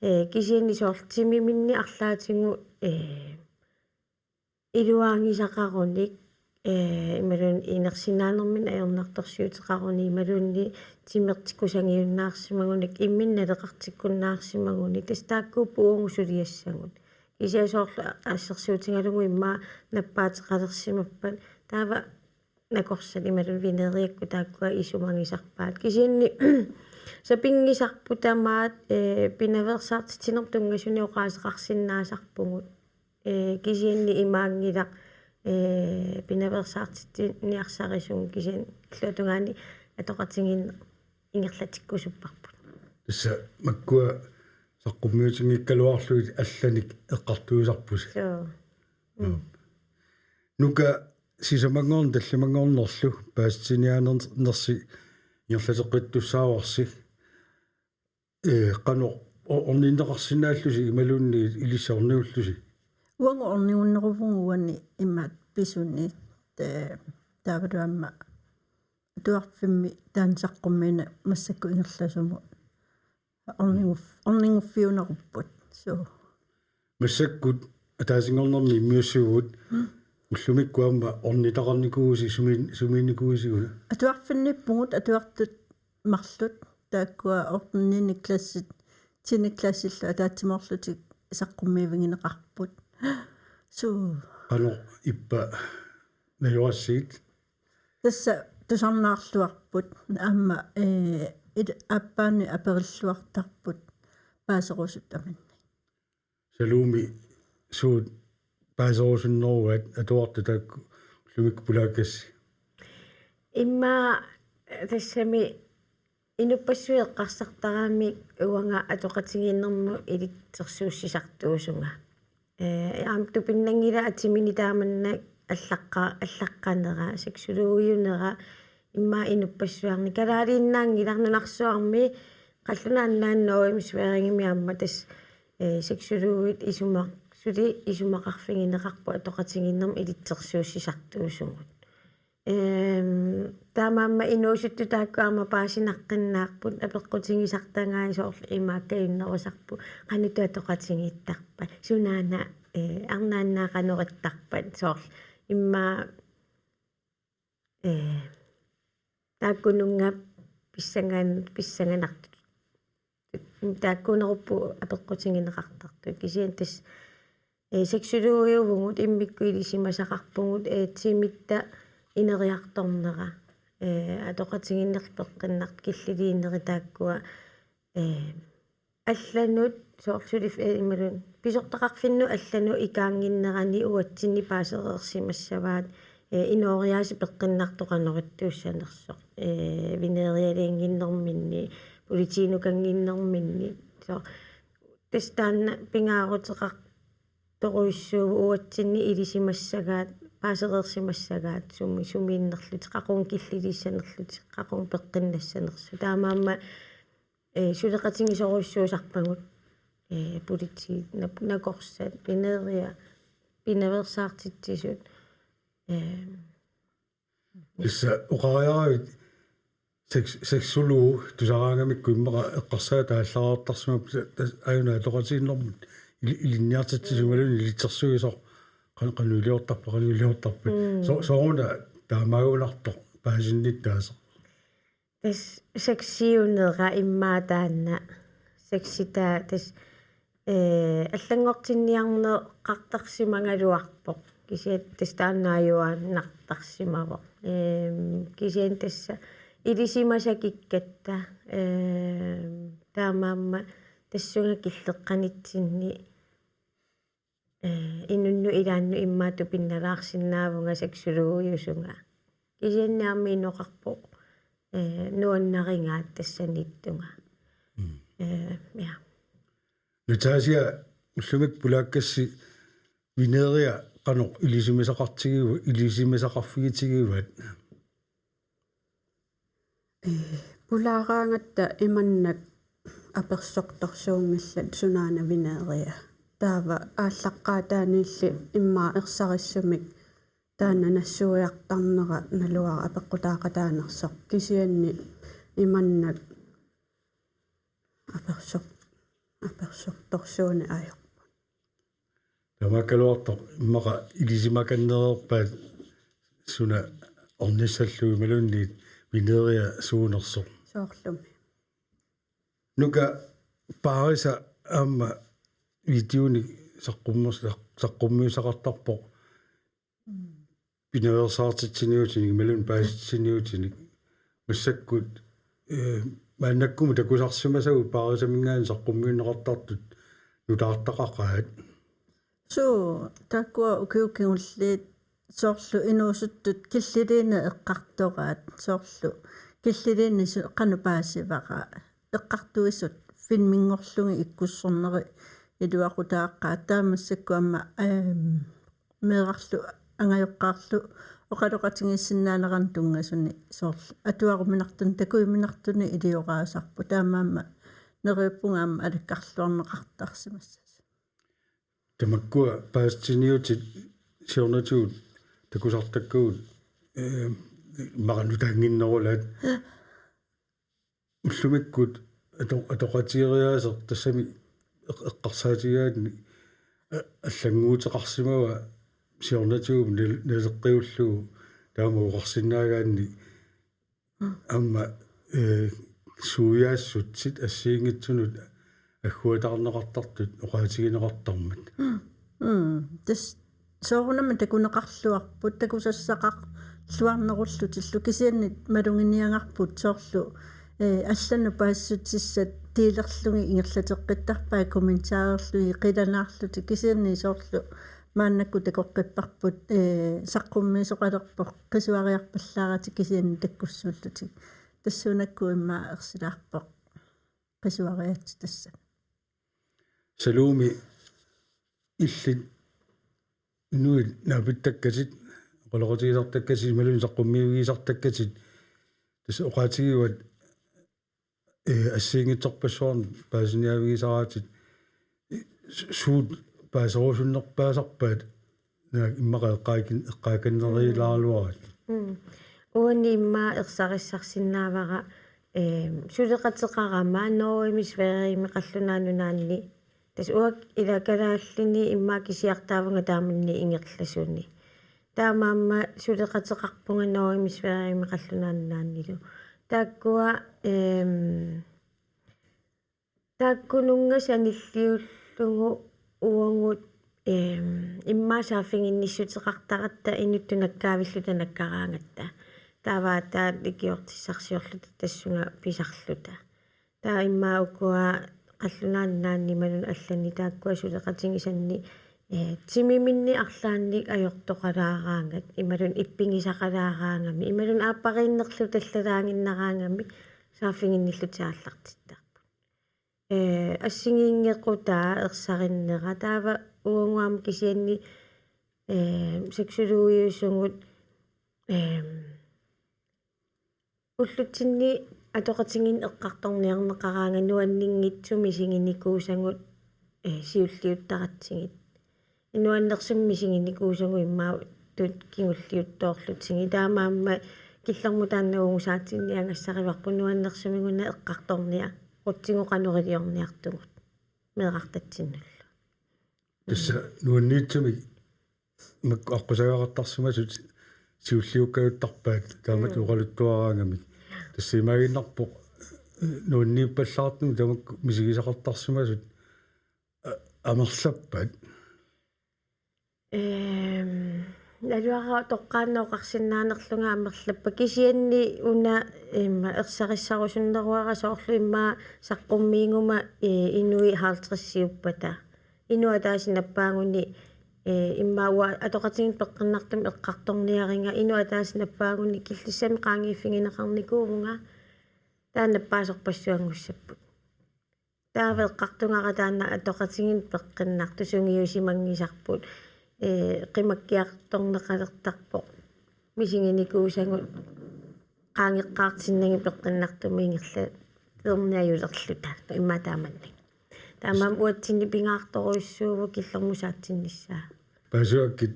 Eh, kisianni soorlu timiminni arlaatigut, eh, iluaagisaqarunik, eh, imaluunniit inersinnaanerminni ajornartorsiuteqarunik imaluunniit timertik kusagiunnaarsimagunik imminut naleqartikkunnaarsimagunik, tassa taakkuupput uagut suliassagut. Kisianni soorlu assersuutigalugu immaqa nappaateqalersimappat, taava nakorsat imaluunniit Veneriakkut taakkua isumagisarpaat. Kisianni sapinngisarput tamaat, eh, pinaveersaartitsinermut tunngasunik oqaaseqarsinnaasarpugut. Eh, kisianni imaanngilaq, eh, pinaveersaartitsiniarsarisugut, kisianni illuatungaani atoqatigiinneq ingerlatikkusupparput. Tassa makkua saqqummiutinngikkaluarlugit allanik eqqartuisarpusi. Suu. Mm. Nuka, sisamanngorneq tallimanngornerlu paasiniaanersi ingerlateqqittussaavarsi. Eh, qanoq o-, orninneqarsinnaallusi imaluunniit ilissi ornigullusi? Uagut ornigunneruvugut uani imaattoq pisuni, eh, taavalu aamma atuarfimmi taanna saqqummiineq massakkut ingerlasumut orniguf-, orniguffiunerupput. Suu. Massakkut ataasinngornermi immiussivugut, mm, ullumikkut aamma ornitaqarnikuuvusi, sumi-, sumiinnikuuvusi una? Atuarfinniippugut, atuartut marluk, taakkua ottende klassit, tiende klassillu ataatsimoorlutik saqqummiivigineqarput. Suu. Qanoq ippa najorassigit? Tassa tusarnaarluarput aamma, eh, il-, aappaanni aperilluartarput paaserusutaminnik. Salumi, suut paaserusunneruaat atuartut taakku ullumikkut pulaakkassi? Immaqa, eh, tassami inuppassuit eqqarsartaramik uanga atoqatigiinnermut ilitsersuussisartuusunga. Eh, aamma tupinnanngilaq atimini taamannak allaqqa-, allaqqanera, sexologiunera, immaqa inuppassuarni. Kalaaliinnaanngilaq, nunarsuarmi qallunaat nunaanni Norgemi Sverigemi aamma tassa, eh, sexologit isuma-, suli isumaqarfigineqarput atoqatigiinnermut ilitsersuussisartuusugut. Ehm, taamaammat inuusuttut taakku aamma paasinaqqinnaarput, apeqqutigisartagaat soorlu imaakkajunnerusarput, qanoq atoqatigiittarpat, sunaana, eh, arnaannaa qanoq ittarpat, soorlu immaqa, eh, taakkununnga pissangan-, pissanganartut. Taakkuunerupput apeqqutigineqartartut. Kisianni tassa, eh, sexologiuvugut, immikkut ilisimasaqarpugut, eh, timitta ineriartornera. Eh, atoqatigiinnerlu peqqinnartut, killiliinerit taakkua, eh, allanut soorlu suli, eh, imaluunniit pisortaqarfinnut allanut ikaannginnerani uatsinni paasereersimassavaat, eh, inooriaaseq peqqinnartoq qanoq ittuussanersoq, eh, Venerialiannginnerminni, politiinukannginnerminni. Soorlu tassa taanna pingaaruteqartorujussuuvoq uatsinni ilisimassagaat, paasereersimassagaat, sumi-, sumiinnerlutik, qaqugu killiliissanerlutik, qaqugu peqqinnassanersut. Taamaammat, eh, suleqatigisorujussuusarpagut, eh, politiit, nak-, nakorsat, Veneria, pinaveersaartitsisut, eh, Tassa oqariaravit seks-, sexolog tusaraangamikkut immaqa eqqarsaat aallaraartarsimapput, tassa aajuna atoqatigiinnermut ili-, ilinniartitsisuugaluarluni ilitsersuisoq qan-, qanoq iliortarpa, qanoq iliortarpa. Mm. So-, sooruna taamaagunartoq paasinnittaasoq? Tassa sexiunera immaqa taanna. Sexitaa tassa, eh, allanngortinniarneqartarsimagaluarpoq. Kisianni tassa taannaajuaannartarsimavoq. Ehm, kisianni tassa ilisimasakikkatta, ehm, taamaammat tassunga killeqqanitsinni, eh, inunnut ilaannut immaqa tupinnalaarsinnaavunga sexologiusunga. Kisianni aamma inoqarpoq, eh, nuannarigaat tassaniittunga. Mm. Eh, ja. Natasja, ullumikkut pulaakkassi Veneria qanoq ilisimasaqartigiva-, ilisimasaqarfigitigivaat? Eh, Pulaaraangatta imannak apersortorsuunngillat sunaana vineeria. Taava aallaqqaataaniilli immaqa ersarissumik taanna nassuiartarnera naluara apeqqutaaqataanersoq kisianni imannak apersor-, apersortorsuuneq ajorput. Tamakkaluartoq immaqa ilisimakannereerpaat suna ornissallugu imaluunniit vineeria suunersoq. Soorlumi. Nuka paarisa aamma videonik saqqummer-, saq-, saqqummiussaqartarpoq pinaveersaartitsiniutinik imaluunniit paasitsiniutinik massakkut, eh, maannakkumut takusarsimasagut paarisaminngaanniit saqqummiunneqartartut nutaartaqaqaat. Suu, taakkua ukiut kingulliit soorlu inuusuttut killiliineq eqqartoraat, soorlu killiliineq su-, qanoq paasivara, eqqartuisut filminngorlugit ikkussornerit iluaqutaaqaat, taava massakkut aamma, ehm, meerarlu angajoqqaarlu oqaloqatigiissinnaaneranut tunngasunik soorlu atuaruminartunik takujuminartunik ilioraasarput, taamaammat neriuppunga aamma alakkarluarneqartarsimassasut. Tamakkua paasitsiniutit siornatigut takusartakkagut, eh, immaqa nutaannginnerulaat. Ullumikkut ato-, atoqatigeriaaseq tassami eq-, eqqarsaatigigaanni, a-, allannguuteqarsimava siornatigut nal-, naleqqiullugu taama oqarsinnaagaanni aamma, eh, suiaassutsit assigiinngitsunut agguataarneqartartut oqaatigineqartarmat. Mm. Tassa soorunami takuneqarluarput, takusassaqarluarnerullutillu, kisianni maluginiagarput soorlu, eh, allanut paasissutissat delerlugit ingerlateqqittarpaat kommentarerlugit qilanaarlutik, kisianni soorlu maannakkut takoqqipparput, eh, saqqummiisoqalerpoq qisuariarpallaaratik kisianni takkussuullutik. Tassuunakkut immaqa ersilaarpoq qisuariaatsit tassani. Saluumi illit inuit naapittakkatit, oqaloqatigisartakkatit, imaluunniit saqqummiivigisartakkatit, tassa oqaatigivat, eh, assigiinngitsorpassuarnik paasiniaavigisaraatit, eh, su-, suut paaserusunnerpaasarpaat, naak immaqa eqqaakin-, eqqaakannerulaaraluarit. Mm. Uani immaqa ersarissarsinnaavara, ehm, suleqateqarama Norgemi, Sverigemi, Qallunaat Nunaanni. Tassa uanga ila kalaallini immaqa kisiartaavunga taamanni ingerlasuni. Taamaammat suleqateqarpunga Norgemi, Sverigemi, Qallunaat Nunaannilu. Taakkua, ehm, taakkununnga sanilliullugu uagut, ehm, immaqa saaffiginnissuteqartaratta inuttut nakkaavilluta nakkaraangatta. Taava taava ikiortissarsiorluta tassunga pisarluta. Taava immaqa ukua Qallunaat Nunaanni imaluunniit allani taakkua suleqatigisanni, eh, timiminni arlaannik ajortoqalaaraangat, imaluunniit ippigisaqalaaraangamik, imaluunniit aappariinnerlu tallalaaginnaraangamik saaffiginnillutik aallartittarput. Eh, assigiinngequtaa ersarinnera, taava uagut aamma kisianni, eh, sexologiusugut, eh, ullutsinni atoqatigiinneq eqqartorniarneqaraangat nuanninngitsut misiginikuusagut, eh, siulliuttaratsigit. Nuannersumik misiginikuusagut immaqa tut kingulliuttoorlutigu. Taamaammat killormut taanna uungusaatsinni agassarivarput nuannersumik una eqqartorniarutsigu qanoq iliorniartugut meerartatsinnullu. Tassa nuanniitsumik makku aqqusagaqartarsimasut siulliukkajuttarpaat taamatut. Mm. Oqaluttuaraangamik. Tassa imaaginnarpoq nuanniippallaartumik tamakku misigisaqartarsimasut a-, amerlappat. Ehm, naluara toqqaannaq oqarsinnaanerlunga amerlappat kisianni una, ehm, ersarissarusunneruara soorlu immaqa saqqummiiguma, eh, inuit halvtredsiuppata. Inuk ataaseq nappaaguni, eh, immaqa uanga atoqatigiinneq peqqinnartumik eqqartorniariga inuk ataaseq nappaaguni killissami qaangiiffigineqarnikuuvunga taanna nappaasorpassuanngussapput. Taava eqqartugara taanna atoqatigiinneq peqqinnartoq sungiusimanngisarput, eh, qimakkiartorneqalertarpoq misiginikuusagut qaangeqqaartinnagit peqqinnartumik ingerlalerniajulerluta immaqa taamannak. Taamaammat uatsinni pingaartorujussuuvoq killormut saatsinnissaa. Paasuakkit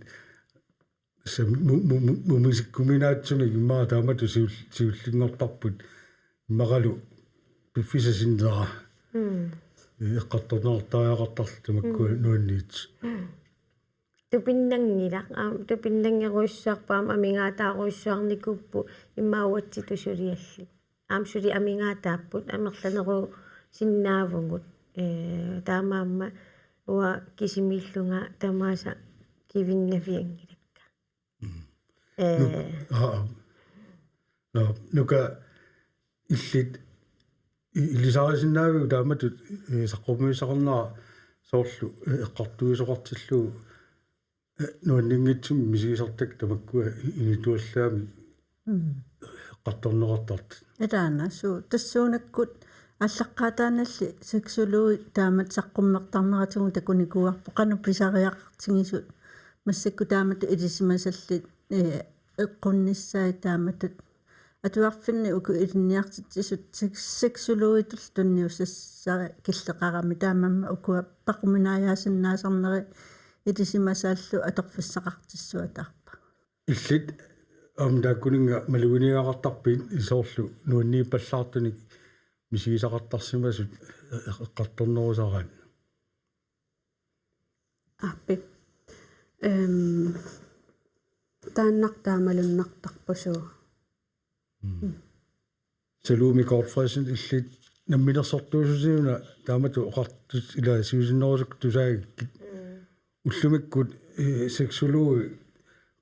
sa mu-, mu-, mu-, mumisikkuminaatsumik immaqa taamatut siul-, siullinngortarput immaqalu piffissaq sinnera. Mm. Eqqartorneqartariaqartarluta makkua Mm. nuanniit. Mm. Tupinnanngilaq, aam, tupinnanngerujussuarput aamma amigaataarujussuarnikuupput immaqa uatsitut suliallit. Aamma suli amigaataapput amerlanerusinnaavugut. Ee, taamaammat uanga kisimiillunga tamaasa kivinnavianngilakka. Mm. Ee. Nuk-, aa, aa. Nå, Nuka illit i-, ilisarisinnaaviuk taamatut, ee, saqqummiussaqarnera soorlu, ee, eqqartuisoqartillugu, ee, nuanninngitsumik misigisartakkat tamakkua i-, inituallaamik Mm. eqqartorneqartartut. Ilaana suu, tassuunakkut aallaqqaataaniilli sexologi taamatut saqqummertarneratigut takunikuuarput qanoq pisariaqartigisut massakkut taamatut ilisimasallit, ee, eqqunnissaat taamatut atuarfinni uku ilinniartitsisut seks-, seksologitut tunniussassat killeqarami taamaammat ukua paquminaajaasinnaasarneri ilisimasaallu atorfissaqartissuataarput. Illit aamma taakkuninnga maluginiagaqartarpit soorlu nuanniippallaartunik misigisaqartarsimasut eqqartornerusaraat? Aappi. Ehm, taannartaa malunnartarpoq suu. Mm. Salumi Godtfredsen illit namminersortuussutiuna taamatut oqartut ilaa siusinnerusukkut tusaagikkit. Mm. Ullumikkut, eh, sexologi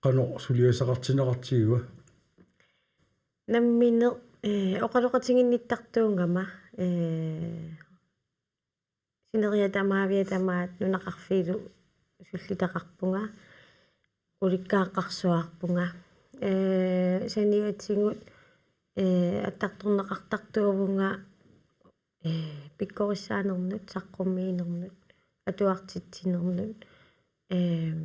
qanoq suliassaqartinneqartigiva? Nammineq, eh, oqaloqatiginnittartuugama, eh, sineriak tamaavia tamaat nunaqarfiillu sullitaqarpunga, ulikkaaqqarsuarpunga. Ee, saniatigut, ee, attartorneqartartuuvunga, ee, pikkorissaanermut, saqqummiinermut, atuartitsinernut. Ehm,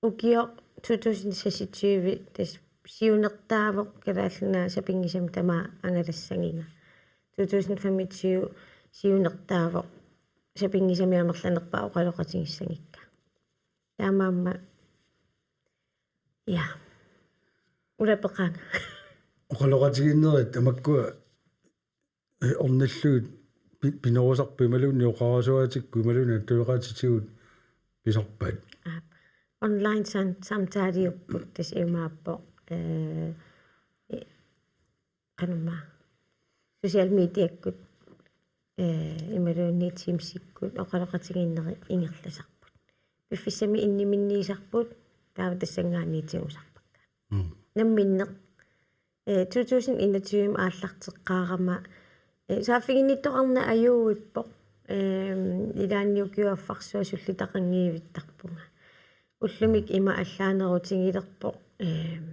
Ukioq to tusind seksogtyve tassa siunertaavoq Kalaallit Nunaat sapinngisamik tamaat angalassagiga. To tusind femogtyve siunertaavoq sapinngisamik amerlanerpaat oqaloqatigissagikka. Taamaammat. Ja. Ulapeqaanga. Oqaloqatiginnerit tamakkua eh, ornillugit pi-, pinerusarput imaluunniit oqarasuaatikku imaluunniit attaveqaatitigut pisarpat? Aap. Online sam-, samtaliupput tassa imaappoq. Eh, i-, qanormaa. Social mediakkut, eh, imaluunniit Teamsikkut oqaloqatigiinnerit ingerlasarput. Piffissami inniminniisarput, taava tassanngaanniit tigusarpakka. Mm. Namminneq, eh, to tusind enogtyve aallarteqqaarama, eh, saaffiginnittoqarneq ajuuippoq, ehm, ilaanni ukioq affarsua sullitaqanngivittarpunga. Ullumi ima allaanerutigilerpoq, ehm,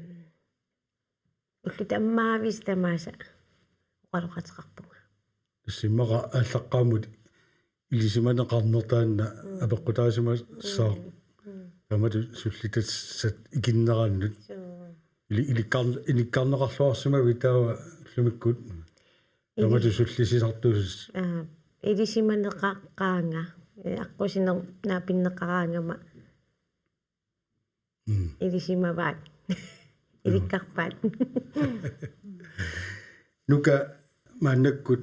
ullut tammaavisa tamaasa oqaloqateqarpunga. Tassa immaqa aallaqqaammut ilisimaneqarneq taanna Mm. apeqqutaasimassaaq. Mm. Mm. Taamatut sullitassat ikinnerannut. Suu. Ili-, ilikkar-, ilikkarneqarluarsimavit taava ullumikkut. Ili-, taamatut sullissisartuusutit. Aa, ilisimaneqaqqaanga. Eh, aqqusineq naapinneqaraangama. Mm. Ilisimavaat. Mm. Ilikkarpaat. Nuka maannakkut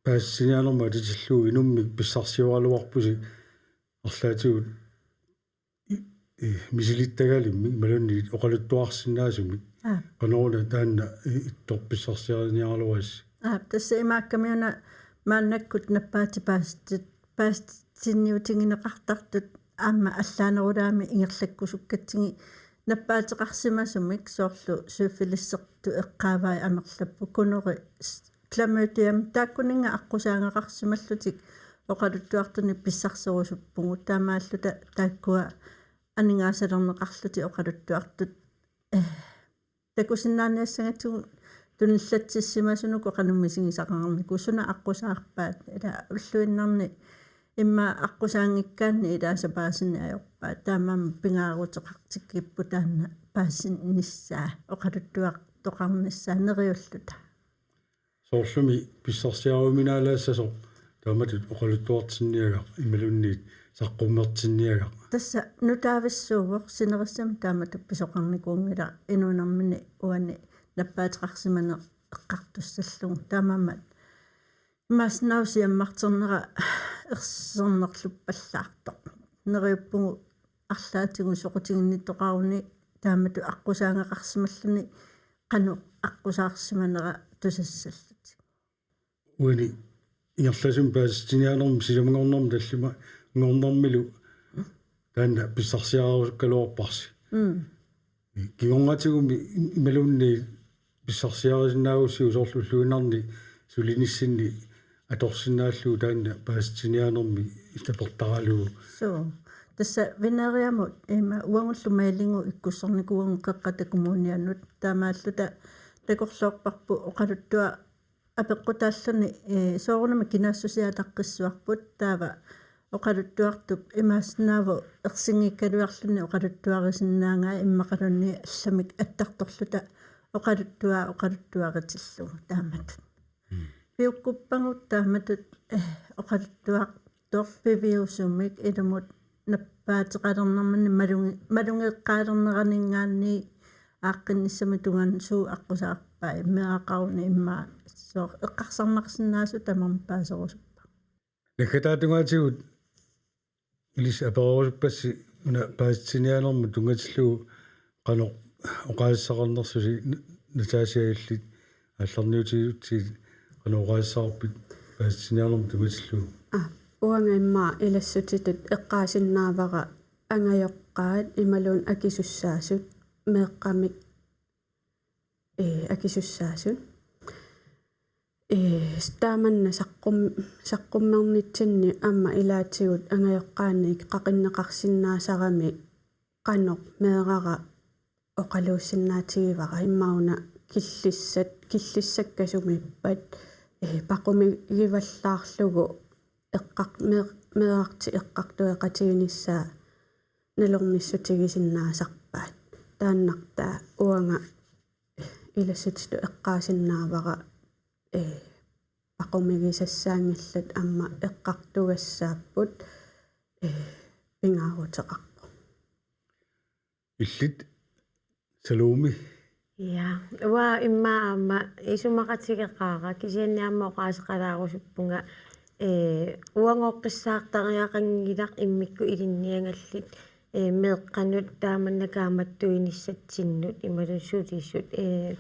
paasiniaanermut atitillugu inummik pissarsioraluarpusi arlaatigut i-, i-, misilittagalimmik imaluunniit oqaluttuarsinnaasumik. Aa. Qanoruna taanna i-, ittoq pissarsiariniaraluarisi? Aa, tassa imaakkamiuna maannakkut nappaatit paasitit-, paasitinniutigineqartartut aamma allaanerulaamik ingerlakkusukkatsigit nappaateqarsimasumik soorlu syfilissertut eqqaavai amerlapput, gonorrhea, s-, klamydiamik taakkuninnga aqqusaagaqarsimallutik oqaluttuartunik pissarserusuppugut taamaalluta taakkua aningaasalerneqarlutik oqaluttuartut, eh, takusinnaaniassagatsigu tunillatsissimasunut qanoq misigisaqarnikuuvoq suna aqqusaarpaat ila ulluinnarni immaqa aqqusaanngikkaanni ilaasa paasineq ajorpaat taamaammat pingaaruteqartikkipput taanna paasinissaa oqaluttuaq oqaluttuartoqarnissaa neriulluta. Soorlumi pissarsiaruminaalaassasoq taamatut oqaluttuartinniagaq imaluunniit saqqummertinniagaq. Tassa nutaavissuuvoq, sinerissami taamatut pisoqarnikuunngilaq inuunermini uani nappaateqarsimaneq eqqartussallugu. Taamaammat imaassinnaavoq siammarternera ersernerluppallaartoq. Neriuppugut arlaatigut soqutiginnittoqaruni taamatut aqqusaagaqarsimalluni qanoq aqqusaarsimanera tusassallutik. Uani ingerlasumik paasitsiniaanermi sisamanngornermi tallimanngornermilu taanna pissarsiarerusukkaluarparsi. Mm. Kingornatigummi imaluunniit pissarsiarisinnaagussiuk soorlu ulluinnarni sulinissinni atorsinnaallugu taanna paasitsiniaanermi tapertaralugu. Suu. Tassa Veneriamut ima uagullu mailigut ikkussornikuuagut Qeqqata Kommunianut taamaalluta takorloorparput oqaluttuaq apeqqutaalluni, ee, soorunami kinaassusia ataqqissuarput taava oqaluttuartup imaassinnaavoq ersinngikkaluarluni oqaluttuarisinnaagaat immaqaluunniit allamik attartorluta oqaluttuaq oqaluttuaritillugu taamatut. Mm. Piukkuppagut taamatut, eh, oqaluttuartoq piviusumik ilumut nappaateqalernermini malungi-, malugeqqaalerneraninngaanniit aaqqinnissamut tungaanut suut aqqusaarpai meeraqaruni immaqa sooq eqqarsarnarsinnaasut tamarmik paaserusuppagut. Naggataatungaatigut ilissi apererusuppassi una paasitsiniaanermut tunngatillugu qanoq oqaasissaqarnersusi. N-, Natasha, illit aallarniutigigutsigit qanoq oqaasissaqarpit paasitsiniaanermut tunngatillugu? Aa, uanga immaqa ilassutitut eqqaasinnaavara angajoqqaat imaluunniit akisussaasut meeqqamik, ee, akisussaasut. Ee, taamanna saqqum-, saqqummernitsinni aamma ilaatigut angajoqqaannik qaqinneqarsinnaasarami qanoq meerara oqaluussinnaatigivaat immaqa una killissat, killissakka sumiippat, ee, paqumigivallaarlugu eqqar-, mee-, meerartik eqqartueqatiginissaat nalornissutigisinnaasarpaat. Taannartaa uanga ilassutitut eqqaasinnaavara, ee, paqumigisassaanngillat aamma eqqartugassaapput, ee, pingaaruteqarpoq. Illit, Salome? Ja, uanga immaqa aamma isumaqatigeqaara, kisianni aamma oqaaseqalaarusuppunga, ee, uangooqqissaartariaqanngilaq immikkut ilinniagallit, ee, meeqqanut taamanna kaammattuinissatsinnut imaluunniit sulisut, ee,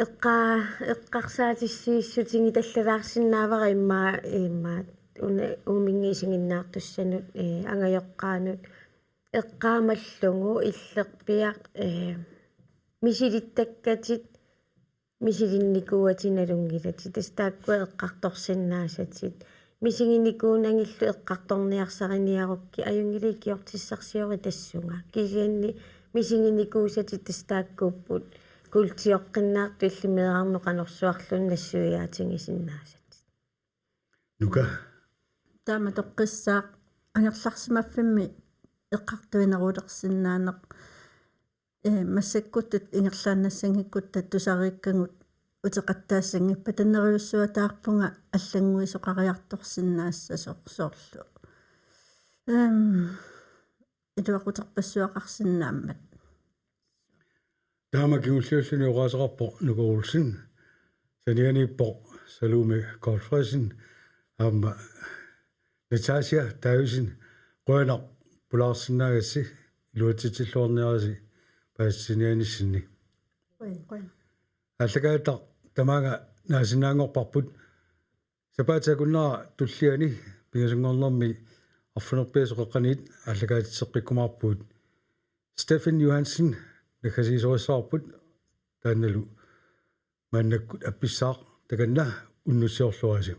eqqa-, eqqarsaatissiissutigitallalaasinnaavara immaqa, immaqa una uuminnga isiginnaartussanut, ee, angajoqqaanut eqqaamallugu illerpiaq, ee, misilittakkatit misilinnikuuatit nalunngilatit, tassa taakkua eqqartorsinnaasatit. Misiginikuunagillu eqqartorniarsariniarukkit, ajunngilaq ikiortissarsiorit tassunga. Kisianni misiginikuusatit tassa taakkuupput kuultioqqinnaartut illit meerarnut qanorsuarluunniit nassuiaatigisinnaasatit. Nuka? Taama toqqissaaq, angerlarsimaffimmi eqqartuinerulersinnaaneq. Ee, massakkutut ingerlaannassanngikkuttaaq tusariikkagut uteqattaassanngippat, neriussuataarpunga allannguisoqariartorsinnaassasoq soorlu. Ehm, iluaquterpassuaqarsinnaammat. Taama kingulliulluni oqaaseqarpoq Nuka Olsen, sanianiippoq Salome Godtfredsen, aamma Natasha Davidsen. Qujanaq pulaarsinnaagassi, iluatsitsilluarniarisi paasitsiniaanissinni. Qujan, qujan. Aallakaatitaq tamaanga naasinnaanngorparput. Sapaatip akunnera tulliani pingasunngornermi arfineq-pingasut qeqqaniit aallakaatitseqqikkumaarpugut. Steffen Johansen naggasiisorissavarput, taannalu maannakkut appissaaq, takanna unnussiorluarisi.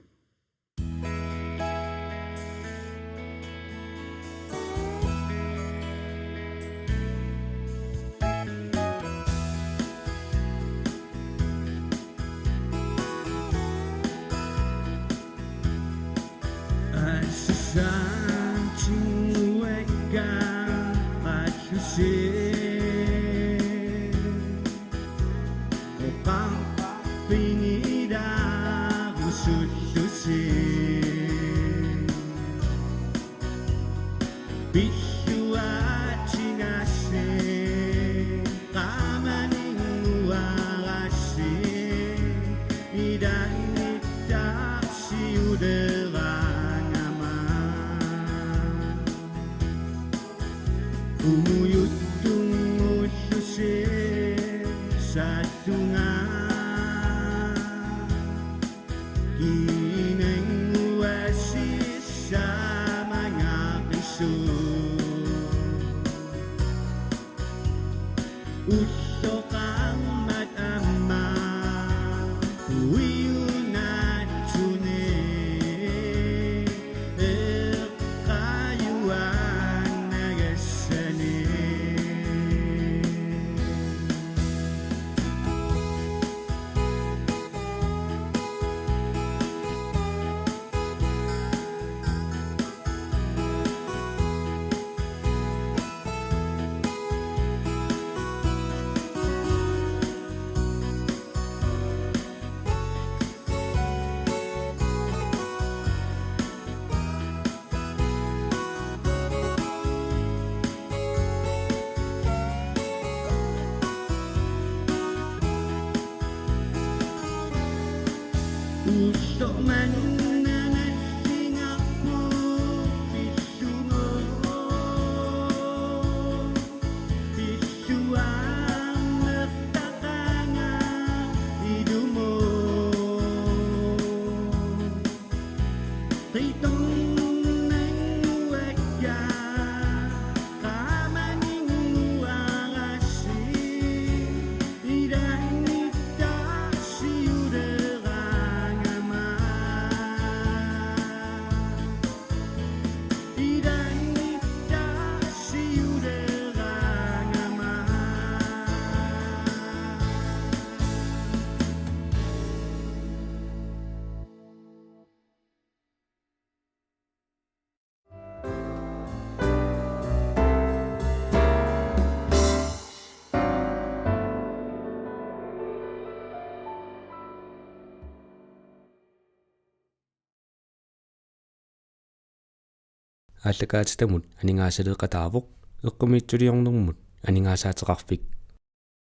Pilluaatigaassi qaamaninnguarassi ilaannittaarsiuleraangama. Umujuttunngullusi saallunga. Kiinannguassissamangaaqisu. Ulloqarmat aamma uiunaatsunik eqqaajuaannagassani. Aallakaatitamut aningaasaleeqataavoq, eqqumiitsuliornermut aningaasaateqarfik